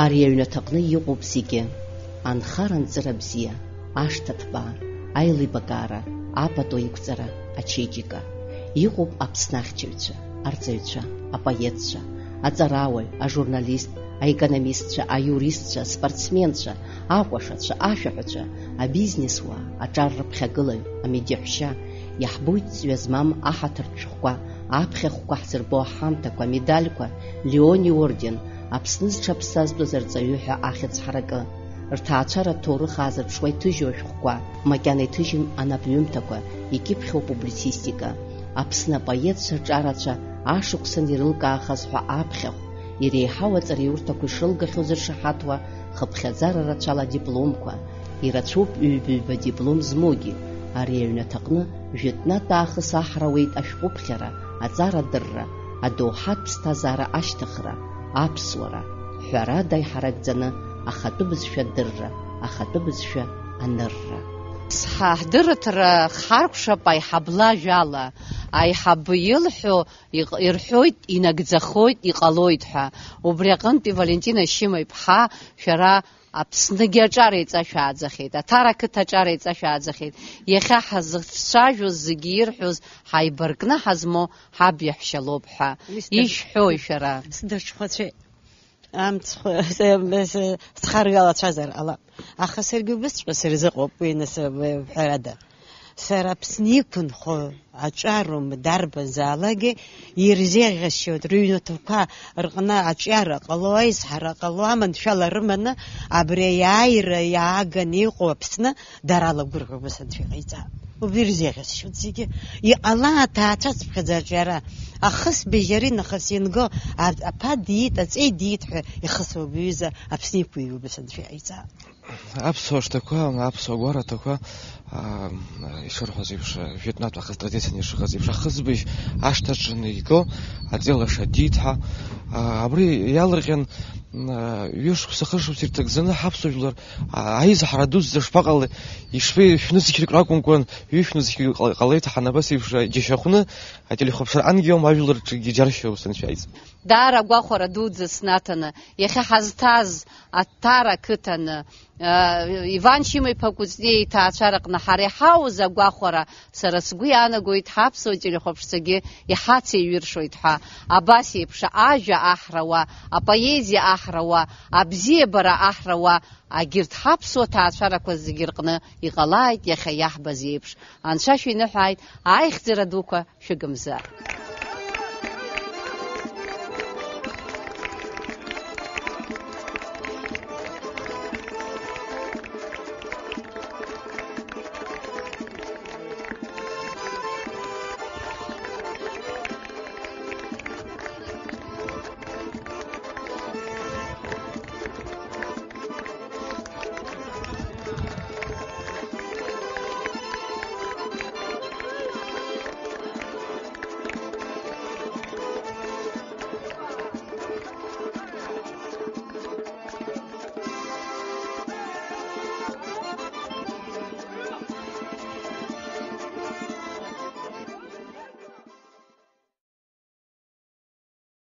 Ари аҩнаҭаҟны иҟоуп зегьы, анхара-анҵыра бзиа, ашҭа ҭбаа, аилибакаара, апату аиқәҵара, ачеиџьыка. Иҟоуп Аԥсны ахьчаҩцәа, арҵаҩцәа, апоетцәа, аҵарауаҩ, ажурналист, аекономистцәа, аиуристцәа, аспортсменцәа, акәашацәа, ашәаҳәацәа, абизнесуаа, аҿар рыԥхьагылаҩ, амедеҳәшьа, иаҳбоит ҵҩа змам аҳаҭыртә шәҟәқәа, аԥхьахәқәа ҳзырбо аҳамҭақәа, амедальқәа, Леон иорден, Аԥсны зҽаԥсазтәыз арҵаҩы ҳәа ахьӡ ҳаракы. Рҭаацәара аҭоурых аазырԥшуа иҭыжьу ашәҟәқәа, макьана иҭыжьым анапҩымҭақәа, икьыԥхьу апублицистика. Аԥсны апоетцәа рҿарацәа ашықәсан ирылкаахаз ҳәа аԥхьахә, иреиҳау аҵараиурҭақәа ишрылгахьоу зыршаҳаҭуа хыԥхьаӡара рацәала адипломқәа, ирацәоуп ҩба-ҩба диплом змоугьы, ари аҩнаҭаҟны жәытәнатә аахыс аҳра ауеит ашәҟәыԥхьара, аҵарадырра, адоуҳатә ԥсҭазаара ашьҭыхра, аԥсуара, ҳәарада иҳаракӡаны ахатәы бызшәа адырра, ахатәы бызшәа анырра. Ҳа ҳдырраҭара хҳаркәшап аиҳабла ажәала, аиҳабы илҳәо иҟ-, ирҳәоит, инагӡахоит, иҟалоит ҳәа. Убри аҟынтәи Валентина Шьыма-иԥҳа, шәара Аԥсныгьы аҿар еиҵашәааӡахьеит, Аҭара ақыҭа аҿар еиҵашәааӡахьеит. Иахьа ҳазцәажәоз зегьы ирҳәоз ҳаибаркны ҳазмоу ҳаб иаҳәшьа лоуп ҳәа. Уи сдыр-, ишәҳәои шәара? Сдырҽхәацәеит. Амцхә-, с-, с-, схарҩалацәазар ҟалап. Аха саргьы убысҵәҟьа сырзыҟоуп уи, нас, ҳәарада. Сара Аԥсны иқәынхо аҿароума, дарбанзаалакгьы ирзеиӷьасшьоит, рыҩнаҭақәа рҟны аҿиара ҟало, аизҳара ҟало, аманшәала рыманы абри аиааира иааганы иҟоу Аԥсны дара алагәырӷьо ус анцәа иҟаиҵа. Убри ирзеиӷьасшьоит зегьы. Иҟала аҭаацәацыԥхьаӡа аҿиара. Ахысбыжь ари нахыс инго а-, аԥа диит, аҵеи диит ҳәа ихысуа бҩыза Аԥсны иқәыҩуа ус анцәа иҟаиҵа. Аԥсуа шҭақәа, аԥсуа гәараҭақәа, аа, ишырҳәоз еиԥш, жәытәнатә ахыс традицианы ишыҟаз еиԥш, ахысбыжь ашҭаҿы иго, аҵеи лаша диит ҳәа, Абри иалырҟьан, ҩышықәса, хышықәса ирҭагӡаны ҳаԥсуа жәлар аизҳара дуӡӡа шԥаҟалеи, ишԥеи, шәнызқьҩык ракәымкәан, ҩышәнызқьҩык ҟалеит, ҳанабас еиԥш џьашьахәны ателехәаԥшра ангьы аума, ажәлар рҿгьы џьаршьо ус анцәа аиҵб. Даара агәахәара дуӡӡа снаҭаны, иахьа ҳазҭаз Аҭара ақыҭаны, Иван Чима-иԥа Кәыҵниа иҭаацәараҟны ҳара иҳауз агәахәара, сара сгәы иаанагоит, ҳаԥсуа телехәаԥшцәагьы иҳацеиҩыршоит ҳәа. Абас еиԥш ажәа аҳрауа, апоезиа аҳрауа, абзиабара аҳрауа, агьырҭ ҳаԥсуа ҭаацәарақәа зегьы рҟны иҟалааит иахьа иаҳбаз еиԥш. Анцәа шәиныҳәааит, аихьӡара дуқәа шәыгымзар.